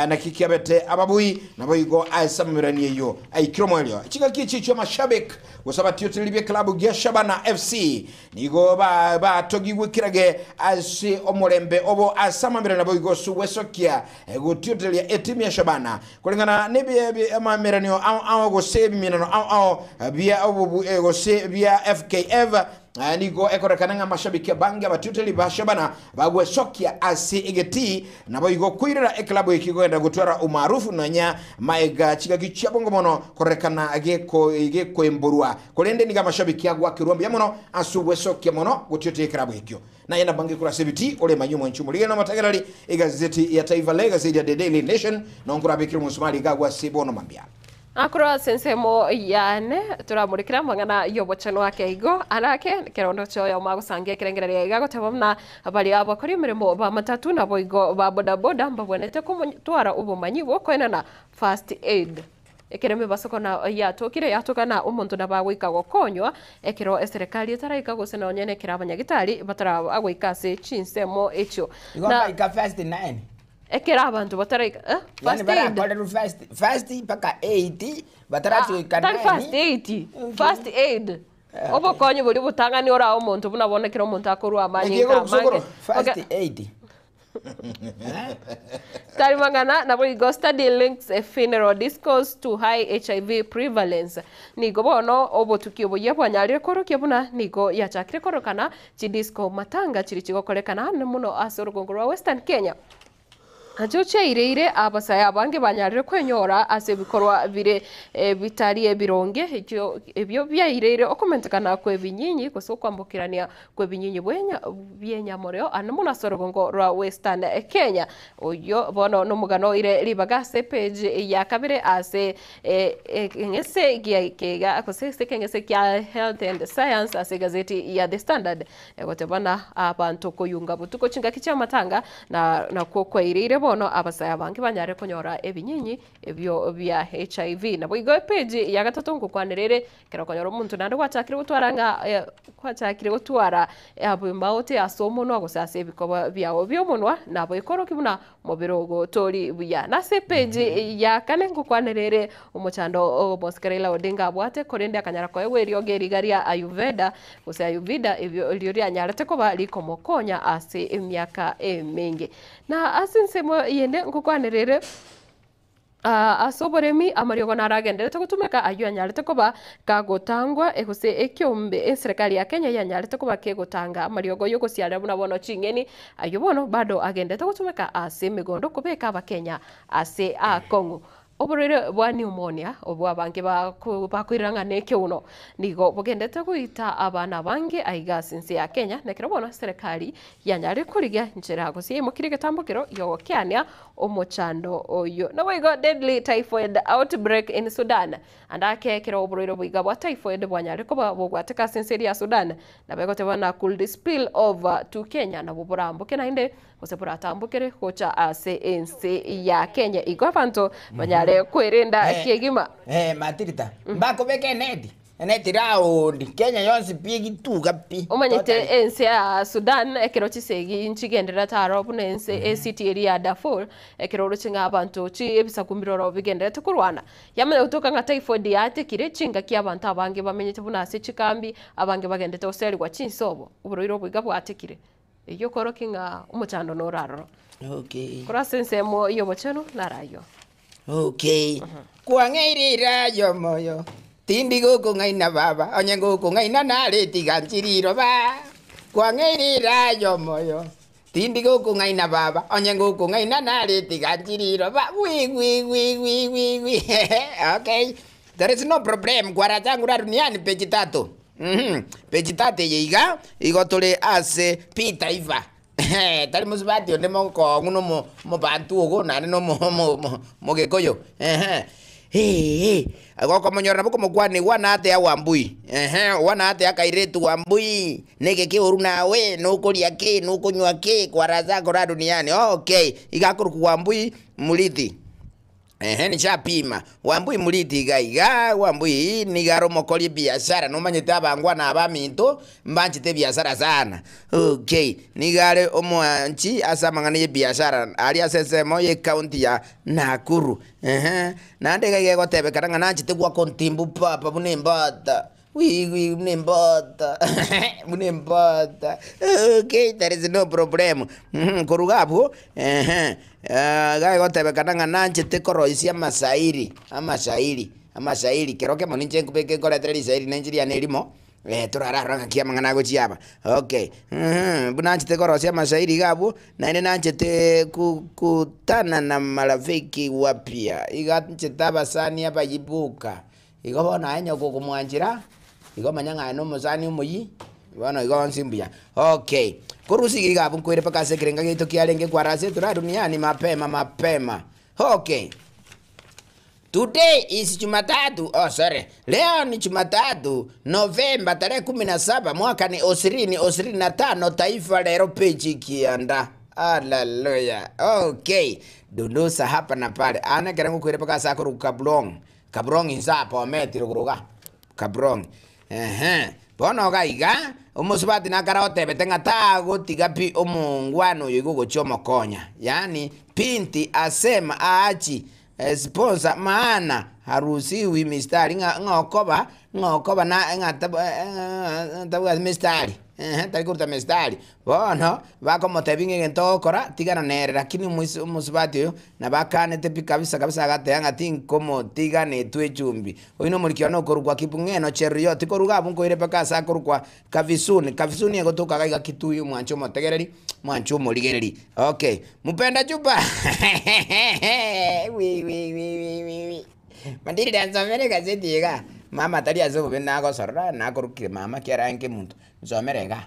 Naki kiabete ababui, naboigo ase amamerani eyio aikire omoerio. Chingaki echi chi'amashabik gose abatiotereri b'eklabu gia Shabana FC nigo batogigwe kirage ase omorembe obo ase amamerani naboigo ase ogwesokia gotiotereria etimu ya Shabana koreng'ana n'amameranio ao ao gose ebiminano ao ao bia gose bia FKF. Nigo ekorekana ng'a amashabiki abange abatuteri ba Shabana bagwesokia ase egetii, naboigo koirera eklabu eki kogenda gotwara umaarufu nonya maega chingaki chia bongo mono korekana gekoemborwa. Korende nigo amashabiki agwakerwa mbuya mono ase ogwesokia mono gotiotia eklabu ekio. Naye nabange korwa ase ebitii ore manyie omwanchi omorigeni na omotegereri egazeti ya Taifa Leo, egazeti ya The Daily Nation, nonkorabekire omosumari iga agwo ase bono mambia. Akorwa ase ensemo yane toramorekere amang'ana y'obochenu ake igo arake ekerondo kioyomo agosangia ekerengererio iga agoteba buna baria abakori emeremo ba matatu naboigo ba bodaboda mbabwenerete komotwara obomanyi bw'okoenana first aid. Ekero emebasoko na yatokire yatoka na omonto nabo agoika gokonywa ekero eserekari etaraika gose nonye nekero abanyagitari bataragoika ase chinsemo echio. Igo Na mbaika first nine. Ekero abanto bataraika eh, Yani first aid. barakorerwe first, first mpaka eight, batarachi goika Tari first nine. aid, first aid. Obokonyi boria botang'ani orae omonto buna bono ekero omonto akorwa amanyinga Ekiegoro amange. kusokoro. First Okay. aid. Tari mang'ana nabo igo study links a funeral discourse to high HIV prevalence. Nigo bono obotuki oboyia bwanyarire korokia buna nigo yachakire korokana Chidisco matanga chiria chigokorekana ande mono ase orogongo rwa Western Kenya. Nachio chiaireire abasae abange banyarire kwenyora ase ebikorwa bire bitari ebironge ekio ebio biaireire okomentekana kw'ebinyinyi gose okwambokerania kw'ebinyinyi bwenya bi'enyamoreo ande mono ase orogongo rwa Western Kenya. Oyio bono nomogano oire ribaga ase epage ya kabere ase Ekeng'ese gia kega gose ase ekeng'ese kia Health and Science ase egazeti ya The Standard egoteba na abanto koyunga botuko chingaki chi'amatanga na nakwo kwaireire bono abasae abange banyare konyora ebinyinyi ebio bia HIV. Naboigo epage ya gatato ngokwanera ere ekero okonyora omonto naende gwachakire gotwara ng'a gwachakire gotwara abemaote ase omonwa gose ase ebikoba biao bi'omonwa nabo ekorokia buna Mobere ogo tori buya. Nase epeji ya kane ngokwanera ere omochando o Mosike Raila Odinga abwate korende akanyara koegwa eriogi eriga ria Ayurveda gose Ayurvida ebio erio rianyarete koba rikomokonya ase emiaka emenge. Na ase ensemo yende ngokwanera ere Ase oboremi amariogo naragenderete gotumeka ayio anyarete koba kagotangwa gose ekeombe eserekari ya Kenya yanyarete koba kegotanga amariogo yogosiarera buna bono ching'eni ayio bono bado agenderete gotumeka ase emegondo kobeka abakenya ase akong'u. Oborwaire bwa pneumonia obwo abange bakoirera ng'a nekeuno nigo bogenderete goita abana abange aiga ase ense ya Kenya nekero bono eserekari yanyarire korigia enchera gose yaimokirie egetambokero giogokeania omochando oyio. Naboigo deadly typhoid outbreak in Sudan. Ande ake ekero oborwaire boiga bwa typhoid bwanyarire koba bogwateka ase ense eria ya Sudan, nabo egoteba na could spill over to Kenya nabwo boramboke naende gose boratambokere gocha ase ense ya Kenya. Igo abanto banyare kwerenda kegima. Eh, Matilda, mbakobeka eneti. Eneti round Kenya yonsi pi egituga pi. Omanyete Totally. ense ya Sudan ekero chisegi nchigendererete aro buna ense ecity eria ya Darfur ekero oroche ng'a abanto chi ebisaku mbiroro bigendererete korwana. Yamanya gotoka ng'a typhoid yatekire chingaki abanto abange bamenyete buna ase chikambi abange bagendete goserigwa chinsobo oborwaire obo iga bwatekire. Eyio okorokia ng'a omochando noro aroro. Okay. Korwa ase ensemo y'obochenu naro ayio. Okay. Kwang'eire ira y'omoyo, tindi gokong'aina baba, onye ngokong'aina nare tiga nchiriroba. Kwang'eire ira y'omoyo, tindi gokong'aina baba, onye ngokong'aina nare tiga nchiriroba. Wi wi wi wi wi wi okay. There is no problem kwarachangura duniani page tatu. Mhm. Page tatu eye iga, igo tore ase Peter Iva. Ehe, tari mosubati onde mokong'u na omo omobantu ogo naende na omo omo omo omogekoyo, ehe. Eeh, gokomonyora nabo okomokwana wana atea wambui, ehe, wana atea kairetu wambui, neke keoru nawe, nokoria ki, nokonywa ki, kwaraza kora duniani, okay, iga akorokwa wambui murithi. Ehe, nishapima. Wambui muriti iga iga, Wambui nigo are omokori ebiashara, nomanyete abangwana abaminto mbanchete ebiashara sana. Okay, nigo are omwanchi ase amang'ana y'ebiashara aria ase ensemo y'ecounty ya Nakuru. Ehe, naende iga iga egotebekana ng'a nanchete goaka ontimbu papa buna embata. Wigwigwi buna embota buna embota okay there is no problem korwa iga abwo eeh iga egotebekana ng'a nanchete koroisia amasairi amasairi amasairi kero kemo ninche nkobeke nkoretere risairi na inche riane erimo. Eh, torare aroro ng'aki amang'ana agochia aba. Okay, mh, buna nanchete korosia amashairi iga abwo, naende nanchete kukutana na marafiki wapya, iga nchete abasani abayibuka, igo bono aye onye gokomwanchera, igo manya ng'a aye na omosani omoyia, bono igo onsi mbuya. Okay, korwa ase iga abwo nkoire mpaka ase ekerenga giaito kiarenge kwarase etura duniani mapema mapema. Okay. Today is Jumatatu, oh sorry, leo ni Jumatatu, Novemba tarehe 17 mwaka ni ishirini ishirini na tano, Taifa Leo page kianda. Haleluya. Okay. Dundusa hapa na pale. Ane kere ngukwire paka ase akorwa Kabrong. Kabrong inse apa ometire korwa iga. Kabrong. Ehe. Bono iga iga, omosubati nakare otebete ng'a tagotiga pi omongwana oyo iga ogochia omokonya. Yaani binti asema aachi Sponsor maana haruhusiwi mistari ng'a ng'a okoba ng'a okoba na ng'a tabwati mistari eeh tari koruta mistari. Bono, bakomotebia ng'a egento ogokora tigana nere lakini omois omosubati oyo nabo akanete pi kabisa kabisa agateba ng'a tinkomotiga netwe echumbi. Oyio na omoriki one okorokwa Kipng'eno Cheruiyot, korwa iga abwo nkoire mpaka ase akorokwa Kavisuni, Kavisuni egotoka iga iga Kitui omwanche omotegereri, omwanche omorigereri. Okay, mupenda chupa wi wi wi wi wi wi. Matilda nsomere egazeti iga, mama tari ase obobe nagosorora nakorokire mama kiara inke monto, nsomere igaa.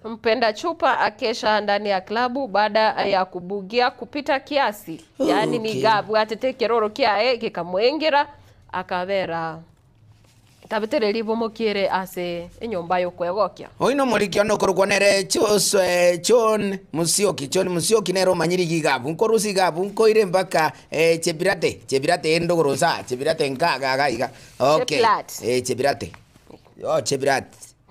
Mpenda chupa akesha ndani ya klabu baada ya kubugia kupita kiasi, yaani Okay. niga abwatete ekeroro kiaye gekamoengera akabera Tabetereria ribomokiere ase enyomba y'okwegokia. Oyio nomoriki one okorokwa nere Josue John Musyoki. John Musyoki nere omanyire iga abwo. Nkorusia iga abwo nkoire mpaka Chebirate. Chebirate ende igoro inse aa. Chebirate nka iga iga iga. Okay. Cheplat. Chebirate. Oh Chebirat.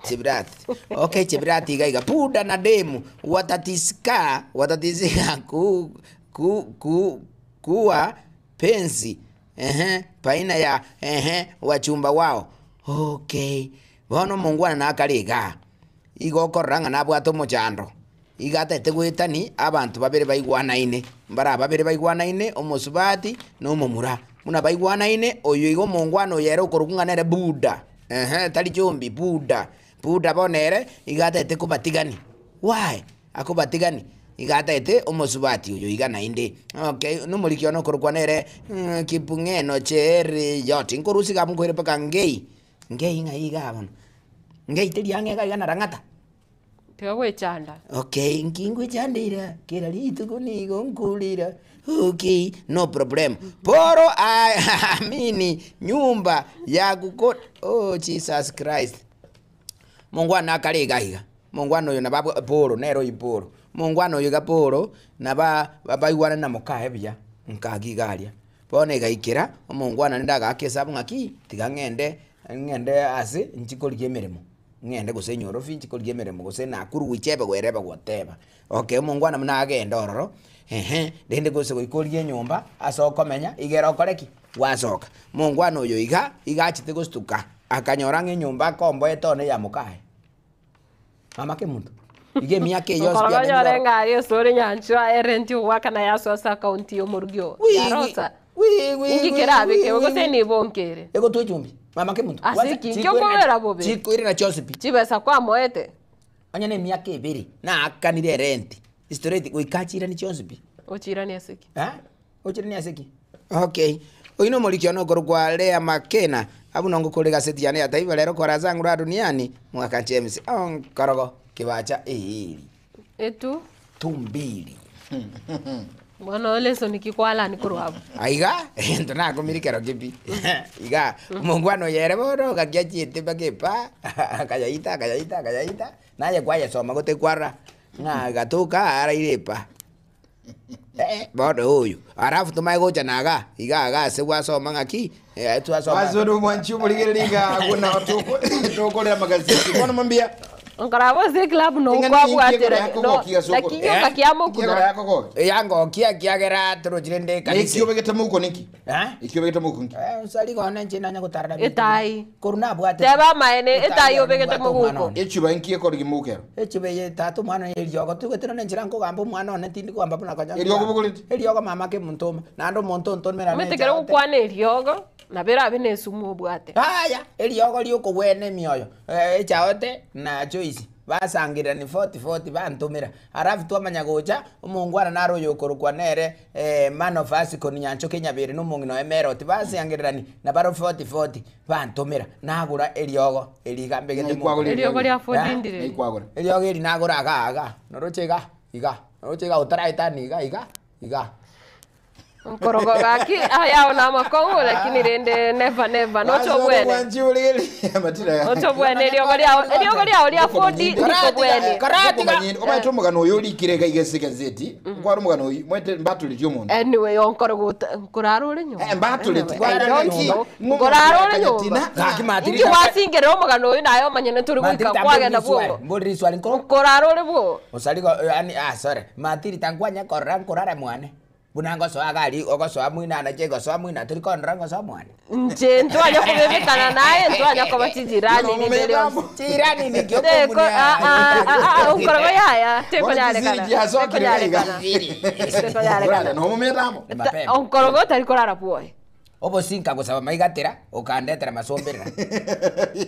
Chebirat. Okay Chebirat iga iga. Buda na demu watatisika watatisika ku ku ku kuwa pensi Ehe, baina ya ehe, wachumba wao. Okay. Bono omongwana nakare igaa, igo okorora ng'a nabwate omochando, iga atagete goetani abanto babere baigwanaine, mbare babere baigwanaine, omosubati na omomura. Buna baigwanaine, oyo iga omongwana oyo ere okorokwa ng'a nere Buda, ehe, tari chombi, Buda. Buda bono ere, iga atagete kobatigani. Why? Akobatigani, iga ataete omosubati oyo iga naende. Okay, nomoriki one okorokwa nere Kipng'eno Cheruiyot. Nkorusia iga abwo nkoire mpaka Ngei, Ngei ng'ai iga bono? Ngei teri ang'e iga iga na Lang'ata? Tiga gwechanda. Okay, nki ngwechandeira kera rituko nigo nkorera okay, no problem. Paul aamini nyumba ya guko oh Jesus Christ. Mongwana akare iga iga. Mongwana oyo nabo abwa Paul nere oyio Paul, mongwana oyo iga Paul, naba baigwane na mokaye buya, nkagia iga aria. Bono egaikera, omongwana rende agaaka esabu ng'aki, tiga ng'ende ng'ende ase nchi korigia emeremo, ng'ende gose enyorofi nchi korigia emeremo gose Nakuru whichever wherever whatever. Okay, omongwana buna agenda ororo, ehe, rende gose goika origie enyomba ase okomenya, iga ere okore ki? Gwasoka. Mongwana oyo iga, iga achete gostuka, akanyora ng'a enyomba akomboete one ya mokaye. Mama kemunto, iga emiaka eye yonsi Okoro biamenyire onyore oro. ng'a aye ase ore nyanchwa erenti ogwakana yasoa ase akaunti ya omorugi oo. Wi, Yarosa. wi, wi, Inki wi, kerabeke wi, gose wi. nibo nkere. Egotwa echumbi, mama kemunto. Ase Kwanza ki? Inki chikoirana okobera bobe? chikoirana chionsi pi. Chibesa kwamoete. Onye na emiaka ebere, naakanire erenti, straight goika achiranie chionsi pi. Ochiranie ase ki? Eh? Ochiranie ase ki? Okay. Oyio nomoriki one okorokwa Lea Makena, abwo nongokore egaseti yane ya Taifa Leo kwa raha zangu raha duniani, mwaka James Onkorogo kibacha eeri. Etu. Tumbili. Bono lesson ki kwalani korwa abwo? Aiga egento nakumiri kero kipi iga omongwana oyo ere bono gaki achiete mpaka epa akayaita akayaita akayaita naye kwayesoma gose kwarora ng'a gatoka araire epa. Eh, bono oyo alafu tomanye gocha na igaa iga iga ase gwasoma ng'aki twasoma Ase ore omwanchi omorigereria iga agwo nabo toko tokorera amagazeti. Bono mambia. Nkorabo ase eclub no Ing'ani kwabwatera inki no ekogokia ase okoro? naki gioka kiamokuna. Inki ekogokia? Eyangokia ekiagera torochire nde ekanisa. Neki obegete mouko ninki? Eh? Eki obegete mouko ninki? Eh, nsari gone inche nanya gotarera binto Etai. bire. Korwa nabwate. Teba amaene, etai ero obegete nabwate omwana moguko. one. Echuba inki ekorigia mouko ero? Echuba eye tata omwana oye eriogo toigwete nonye enchera nkogamba omwana one tindi kogamba buna konya Eriogo obogoreti? Eriogo mama kemonto ome, naende omonto ontomera Omanyete necha ekero ote. ogokwana eriogo, nabo erabe na esumu obwate. Yaya, eriogo riokogwena emioyo, echaote na Joyce basangererani forty forty bantomera, alafu twamanya gocha, omongwana naro oyo okorokwa nere man of Asikon Nyanchoka Nyabere na omong'ina oye Meroti basangererani nabaro forty forty bantomera, nagora eriogo eri iga mbegete Ng'ai kwagora mokoro. Eriogo ria forty Eh? ndire. Ng'ai kwagora? Eriogo eri nagora igaa igaa, noroche igaa igaa, noroche igaa otaraetania iga iga iga. Nkorogo gaki ayao na amakong'u lakini rende never never noche obwene. Noche obwene eriogo riao eriogo riao ria 40 ndikobwene. Omanyete omogano oyo orikire iga iga ase egazeti, nkware omogano oyo, omanyete mbatoretie omonto. Anyway onkorogo nkorara ore nyomba. Eh, mbatoreti. Anyway, I don't Ng'o know. omonto Nkorara ore akanyatina? nyomba. Gaki matiri Inki gwasingerera omogano oyo naye omanyene tori goika kwagenda bwogo. Mbori riswali nkoro. Nkorara ore bwogo. Osarigo yani ah sorry. Matiri tankwanya korora nkorara mwane. Buna ngosoa iga aria, ogosoa moino nache gosoa moino tori kondora ngosoa mwane. Inche ntwanya kobebekana naye, ntwanya koba chijirani rinde rionsi. Chirani ninki Teko, okomunia? ah, ah, ah, ah, onkorogo yaya, tekonyarekana, Tekonyarekana. tekonyarekana. Tekonyarekana. Mapema. Onkorogo tari korara bwoye. Obosinka gosaba maigatera, okandetera masomberera.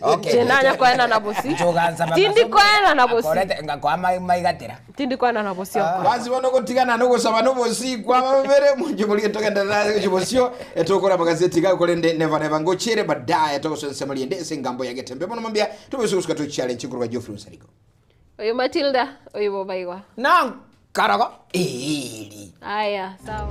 Okay. Inche nanya koenana bosi. Inche ogansaba Tindi masomberera, koenana bosi. akorete- ngakoa maigatera. Tindi koenana bosi onkorogo. Basi bono gotigana nogosaba nobosi kwa babere munje muri togenderera chibosio etokora magazeti ga korende never never ngochere baadaye togosensema riende ase engambo ya getembe bono mambia tobose gusuka to challenge korwa Geoffrey Nsariko. Oyo Matilda, oyo bobaigwa. Nankorogo eri. Aya, sawa.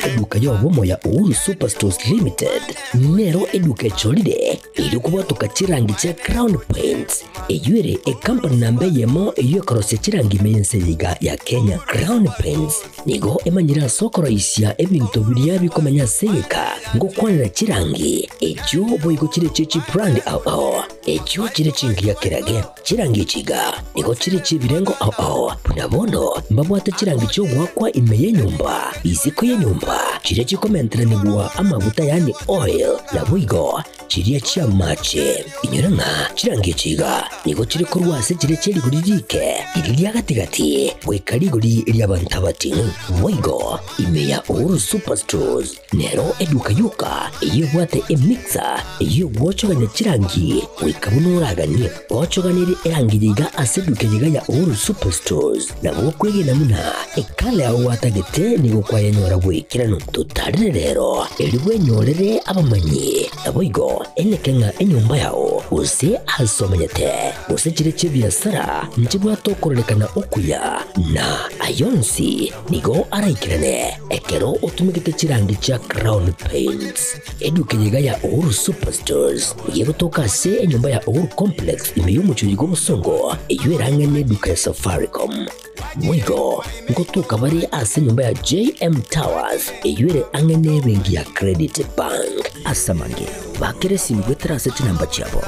Eduka y'obomo ya Uhuru Superstores Limited nero eduka echorire eri kobwatoka chirangi chia Crown Paints eywo ere ecompany namba eyemo eywo ekorosia chirangi ime y'ense eyeiga ya Kenya. Crown Paints nigo emanyire ase okoroisia ebinto biria bikomenya ase egeka ngokwanera chirangi echio boigo chire chie chibrand ao ao echio chire chingiya kerage chirangi echi iga nigo chire chiebirengo ao ao buna bono mbabwate chirangi chi'ogoakwa ime y'enyomba isiko y'enyomba chiria chikomenteranigwa amaguta yaani oil naboigo chiria chi'amache. Inyora ng'a chirangi echi iga nigo chire korwa ase chiria chie rigori rike riria ria gatigati goika rigori ri'abanto abating'u. Boigo ime ya Uhuru Superstores nero eduka yoka eyio ebwate emixer eyio egwochogania chirangi goika buna oraganie. Ochoganirie erangi yaiga ase eduka eyeiga ya Uhuru Superstores nabo okwegena buna ekala yao gwatagete nigo kwayenyora bwaikeranu. Totarire rero erio bwenyorere abamanyi naboigo eneke ng'a enyomba yao gose ase omanyete gose chire chi'ebiasara nchibwate okororekana okuya na ayonsi nigo araikerane ekero otumegete chirangi chia Crown Paints. Eduka eyeiga ya Uhuru Superstores nigo egotoka ase enyomba ya Uhuru Complex ime y'omochori bw'obosongo eywo erang'ane eduka ya Safaricom. Boigo ngotoka bare ase enyomba ya JM Towers eywo ere ang'e n'ebenki ya Credit Bank. Ase amange bakere esimu goetera ase chinamba chiabo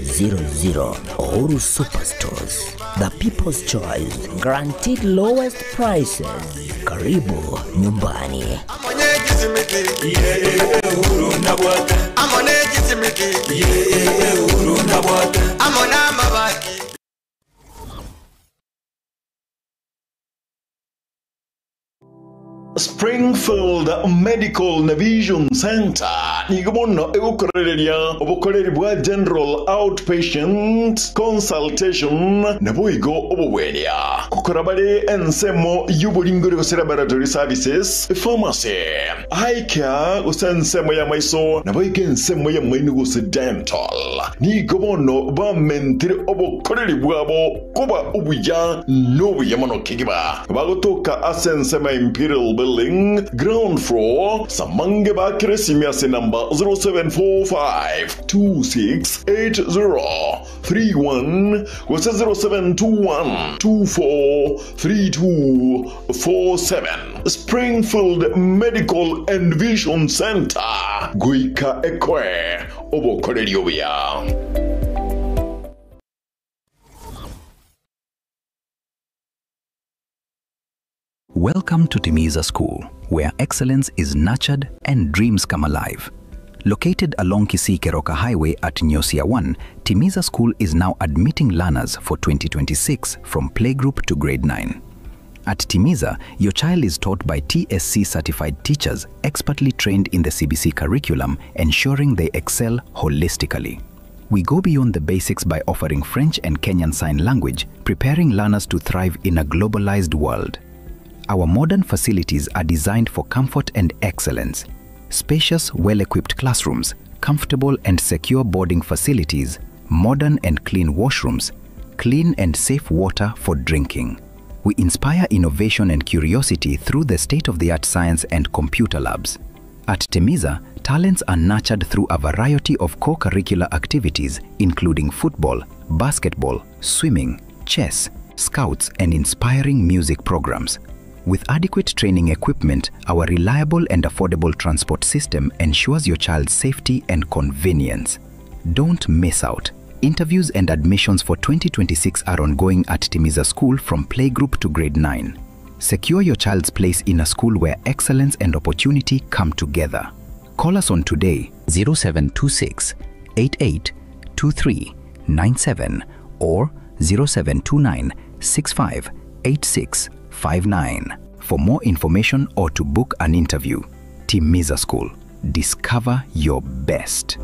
0111161500. Uhuru Superstores, the people's choice, guaranteed lowest prices. Karibu nyumbani. Springfield Medical na Vision Centre nigo bono egokorereria obokoreri bwa General Outpatient Consultation naboigo obogwenia. Gokora bare ensemo y'oboringori gose laboratory services, pharmacy, eye care gose ensemo y'amaiso naboigo ensemo y'amaino gose dental. Nigo bono bamentire obokoreri bwabo koba obuya nobuya mono kegima. Bagotoka ase ensemo ya Imperial Building, ground floor, Samange bakire esimi ase namba 0745268031 gose 0721243247. Springfield Medical and Vision Centre, goika ekoe obokoreri obuya. Welcome to Timiza School, where excellence is nurtured and dreams come alive. Located along Kisii Keroka Highway at Nyosia 1, Timiza School is now admitting learners for 2026 from playgroup to grade 9. At Timiza, your child is taught by TSC certified teachers expertly trained in the CBC curriculum, ensuring they excel holistically. We go beyond the basics by offering French and Kenyan Sign Language, preparing learners to thrive in a globalized world. Our modern facilities are designed for comfort and excellence. Spacious, well equipped classrooms, comfortable and secure boarding facilities, modern and clean washrooms, clean and safe water for drinking. We inspire innovation and curiosity through the state of the art science and computer labs. At Temiza, talents are nurtured through a variety of co curricular activities, including football, basketball, swimming, chess, scouts, and inspiring music programs. With adequate training equipment, our reliable and affordable transport system ensures your child's safety and convenience. Don't miss out. Interviews and admissions for 2026 are ongoing at Timiza School from playgroup to grade 9. Secure your child's place in a school where excellence and opportunity come together. Call us on today 0726 88 23 97 or 0729 65 86 59 for more information or to book an interview. Timiza School. Discover your best.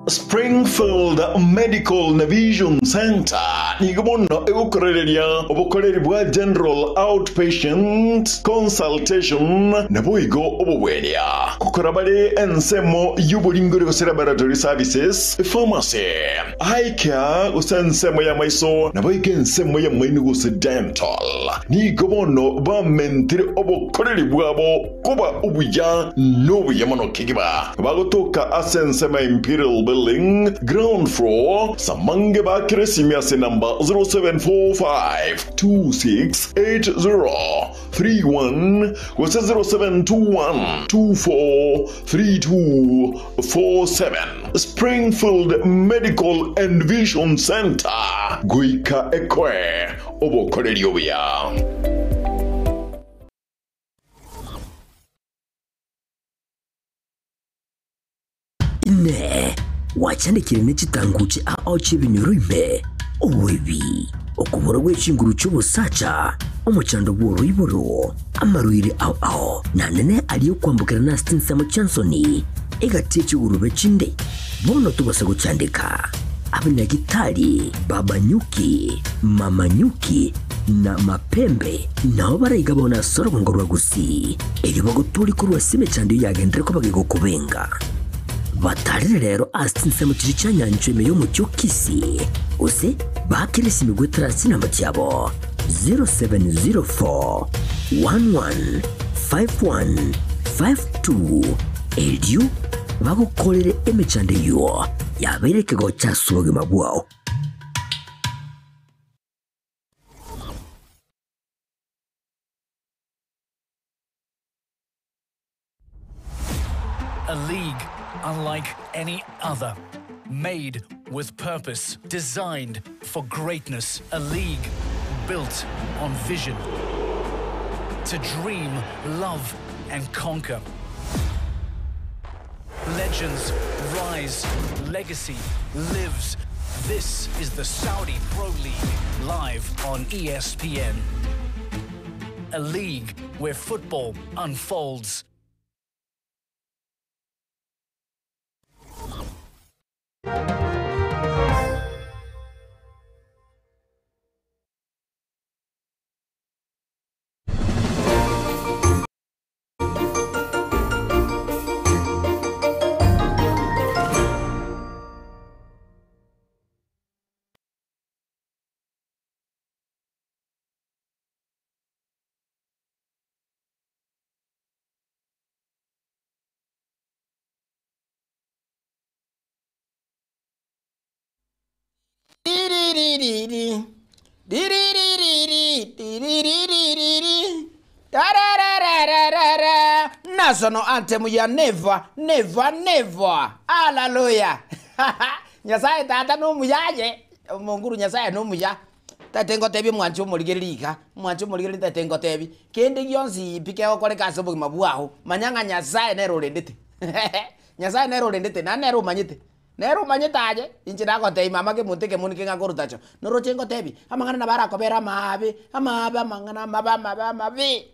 Springfield Medical na Vision Centre nigo bono egokorereria obokoreri bwa General Outpatient Consultation naboigo obogwenia. Gokora bare ensemo y'oboringori gose laboratory services, pharmacy, eye care gose ensemo y'amaiso naboigo ensemo y'amaino gose dental. Nigo bono bamentire obokoreri bwabo Koba obuya nobuya mono kegima. Bagotoka ase ensemo ya Imperial Building, ground floor, Samange bakire esimi ase namba 0745268031 gose 0721243247. Springfield Medical and Vision Centre, goika ekoe obokoreri obuya. Inee! Gwachandekire ne chitanguche ao chi'ebinyoro ime, oboibi, okobora gwe chinguru chi'obosacha, omochando bw'oroiboro, amarwaire ao ao, na nene aria okwambokerana ase chinsemo chi'ensoni, egati ye chigurube chinde? Bono tobasa gochandeka. Abanyagitari, Baba Nyuki, Mama Nyuki, na Mapembe nao baraiga bono ase orogongo rwa Gusii, erio bagotoorie korwa ase emechando eyio yagenderere koba gegokobenga. Batarire rero ase chinsemo chiria chia nyanchwa ime y'omochie o Kisii, gose baakere esimi goetera ase chinamba chiabo 0704 11 51 52 erio bagokorere emechando eyio yabeire ekegocha ase obogima bwao. A league unlike any other. Made with purpose, designed for greatness. A league built on vision. To dream, love, and conquer. Legends rise, legacy lives. This is the Saudi Pro League, live on ESPN. A league where football unfolds. Di-di-di-di-di. Di-di-di-di-di. Di-di-di-di-di-di. Da-da-da-da-da-da-da. National anthem ya never never never. Hallelujah. Nyasaye tata nomuyaye omonguru Nyasaye nomuya tate ngotebi omwanchi omorigereri iga omwanchi omorigereri tate ngotebi kende gionsi pi kegokoreka ase obogima bwao manya ng'a Nyasaye nere orendete Nyasaye nere orendete naende nere omanyete nere omanyete aye inche nagotebi mama kemonto ekemoni keng'akorutacho noroche ngotebi amang'ana nabo arakobera amabe amabe amang'ana amabe amabe amabe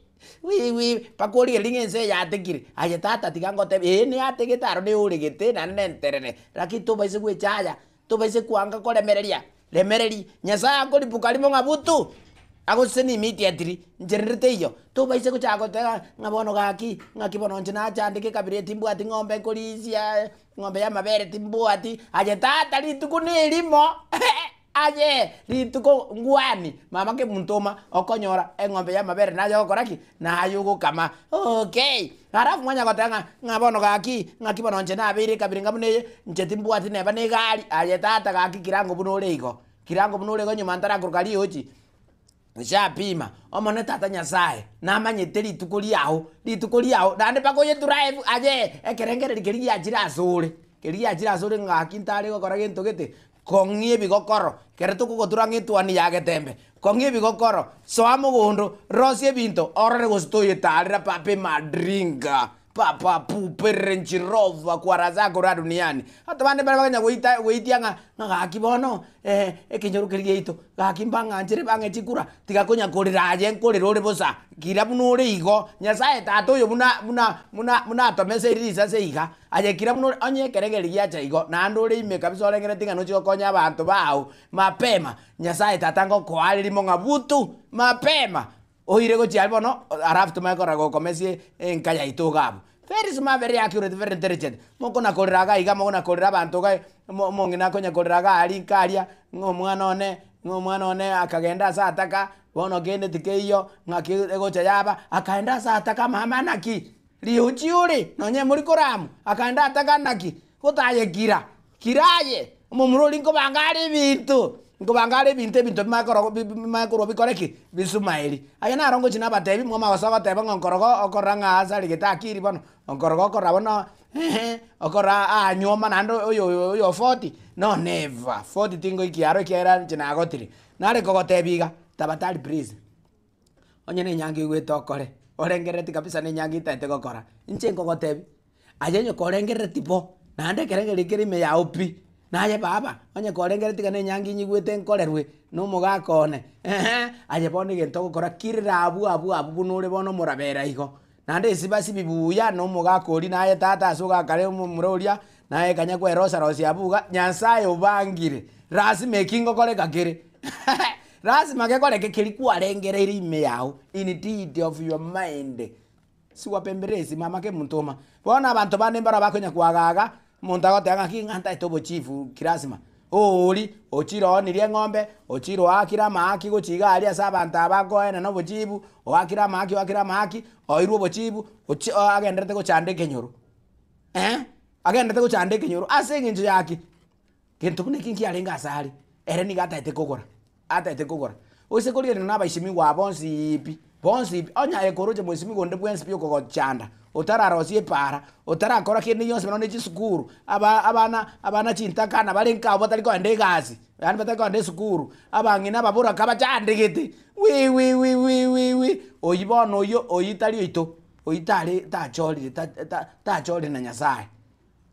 wiwi mpaka origereria ng'a ense yatekire aye tata tiga ngotebi eh neategete aro neoregete naende nenterere lakini tobaise goechaya tobaise kwanga koremereria remereri Nyasaye akoripuka rimo ng'a butu agoseseni immediately ncherende teiyo tobaise gochaka goteba ng'a bono gaki ng'aki bono inche nachandeke kabere timbwati ng'ombe nkorisia ng'ombe ya amabere timbwati aye tata rituko na erimo aye rituko ngwani mama kemonto oma okonyora eng'ombe ya amabere naye ogokora ki naye ogokama okay. Alafu mwanya goteba ng'a ng'a bono gaki ng'aki bono inche nabeire ekabira enga buna eye inche timbwati neba na egari aye tata gaki kirango buna ore igo kirango buna ore igo nyuma ntarakoruka riochi nshapima omone tata Nyasaye namanyete rituko riago rituko riago naende mpaka oye drive aye ekerengereri keria giachire asore keria giachire asore ng'aki ntare gokora gento gete kong'ia ebigokoro kere tokogotura ng'a etuani ya getembe kong'ia ebigokoro soa mogondo rosia ebinto orore gose toyetarera papa emadringa papa pupe Range Rover kwara zako ra duniani. Abanto bande mbare baganya goita goitia ng'a ng'a gaki bono ekenyoro keria giaito gaki mbang'anchere bang'e chikura tiga konya korera aye nkorera ore bosa kira buna ore igo Nyasaye tata oyo buna buna buna buna atomeseirie risase iga aye kira buna ore onye ekeregerio giacha igo naende ore ime kabisa orengeretie ng'a nochie gokonya abanto bao mapema Nyasaye tata ngokoa rimo ng'a butu mapema Oire gochia aria bono, alafu tomanye korora gokomesia enka yaito iga abwo. Very smart, very accurate, very intelligent. Mokona korera iga iga, mokona korera abanto iga, omo omong'ina akonya korera iga aria nka aria, ng'a omwana one, ng'a omwana one akagenda ase ataka, bono kende tikeiyo, ng'aki egocha yaba, akaenda ase ataka mama naki, riuchi ore, nonye mori koramu, akaenda ataka naki, gotaye kira. Kira aye, omomura oria nkobanga are ebinto, nkobanga are ebinto ebinto bimanye korwa bi bimanye korwa bikore ki? Bisumaeri. Aye naro ngochia nabatebi, mwamanya gose ogoteba ng'a onkorogo okorora ng'a ase aregete akiri bono, onkorogo okorora bono ehe, okorora aanyuoma naende oyo oyo forty, no never, forty tingoikia aro ekiagera inche nagotire. Nare kogotebia iga, tafadhali please, onye na enyangi oigwete okore, orengerereti kabisa na enyangi ntaete gokora, inche nkogotebia. Aye onye korengerereti bo, naende ekerengererio kere ime yao pi, naye baba, onye korengerereti ng'a nenyangi nyigwete nkorerwe na omogaka one, eeh, aye bono egento ogokora kirera abwo abwo abwo buna ore bono omorabera igo. Naende esibasibi buya na omogaka oria naye tata ase ogakare omomura oria, naye kanya kwerosa rosia abwo iga, Nyasaye obangire, lasima eki ngokoreka kere lasima gekoreke keria kwarengereire ime yao, in deed of your mind. Siwapemberesi mama kemonto oma. Bono abanto bande mbaro bakonya koagaga, omonto agoteba ng'aki ng'a ntaete obochifu kirasima. Oori, ochire oonirie eng'ombe, ochire oakire amaaki gochia iga aria ase abanto aba bakoenana obochifu, oakire amaaki oakire amaaki, oirwe obochifu, ochi agenderete gochanda ekenyoro eh, agenderete gochanda ekenyoro ase eng'encho ya ki? Gento buna eki nkiarenge asare, ere nigo ataete kogora, ataete kogora. Ose korigereria na abaishimigwa aba bonsi pi, bonsi pi, onye aye koroche moisimigwa onde bwensi pi okogochanda, otararosia epaara, otarakora kende gionsi nonya ne chisukuru, aba abana abana chintakana bare nka abwo batari kogenda egasi, yaani batari kogenda esukuru, abang'ina ababoraka bachandegete, wi wi wi wi wi wi, oyio bono oyio oyio tari oito, oyio tare tachorire ta ta tachorire na Nyasaye.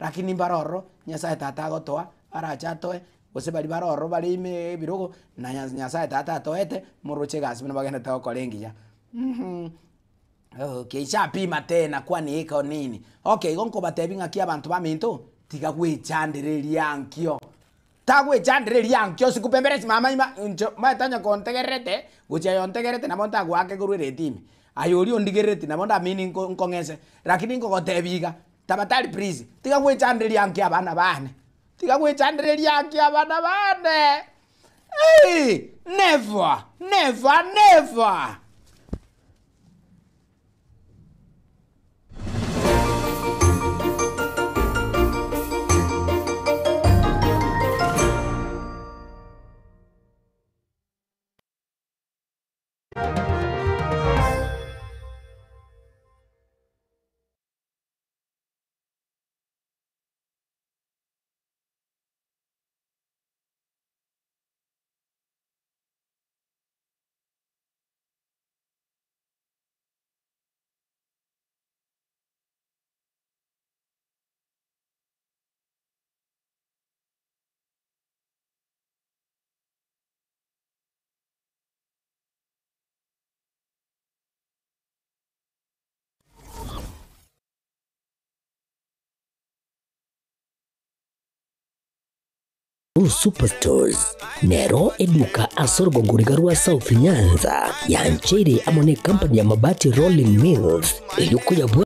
Lakini mbare ororo, Nyasaye tata agotoa, arache atoe, gose baria bare ororo bare ime ebirogo, na nya Nyasaye tata atoete, moroche egasi buna bagenderete gokora engiya. Okay, nshapima tena kwani iko nini? Okay, igo nkobatebia ng'aki abanto baminto, tiga gwechandera eriankio. Tagwechandera eriankio sikupemberesi mama ima inche omanyete onye kontegererete, gochia aye ontegererete nabo ntagoake korwa ereti ime. Aye oria ondigerereti nabo ndamini nko nkong'ese, lakini nkogotebia iga, tafadhali please, tiga gwechandera eriankio abana bane, tiga gwechandera eriankio abana bane eeh, never, never, never. Blue Superstores nero eduka ase orogongo riga rwa South Nyanza yancheire amo ne company ya Mabati Rolling Mills eyio koyabua.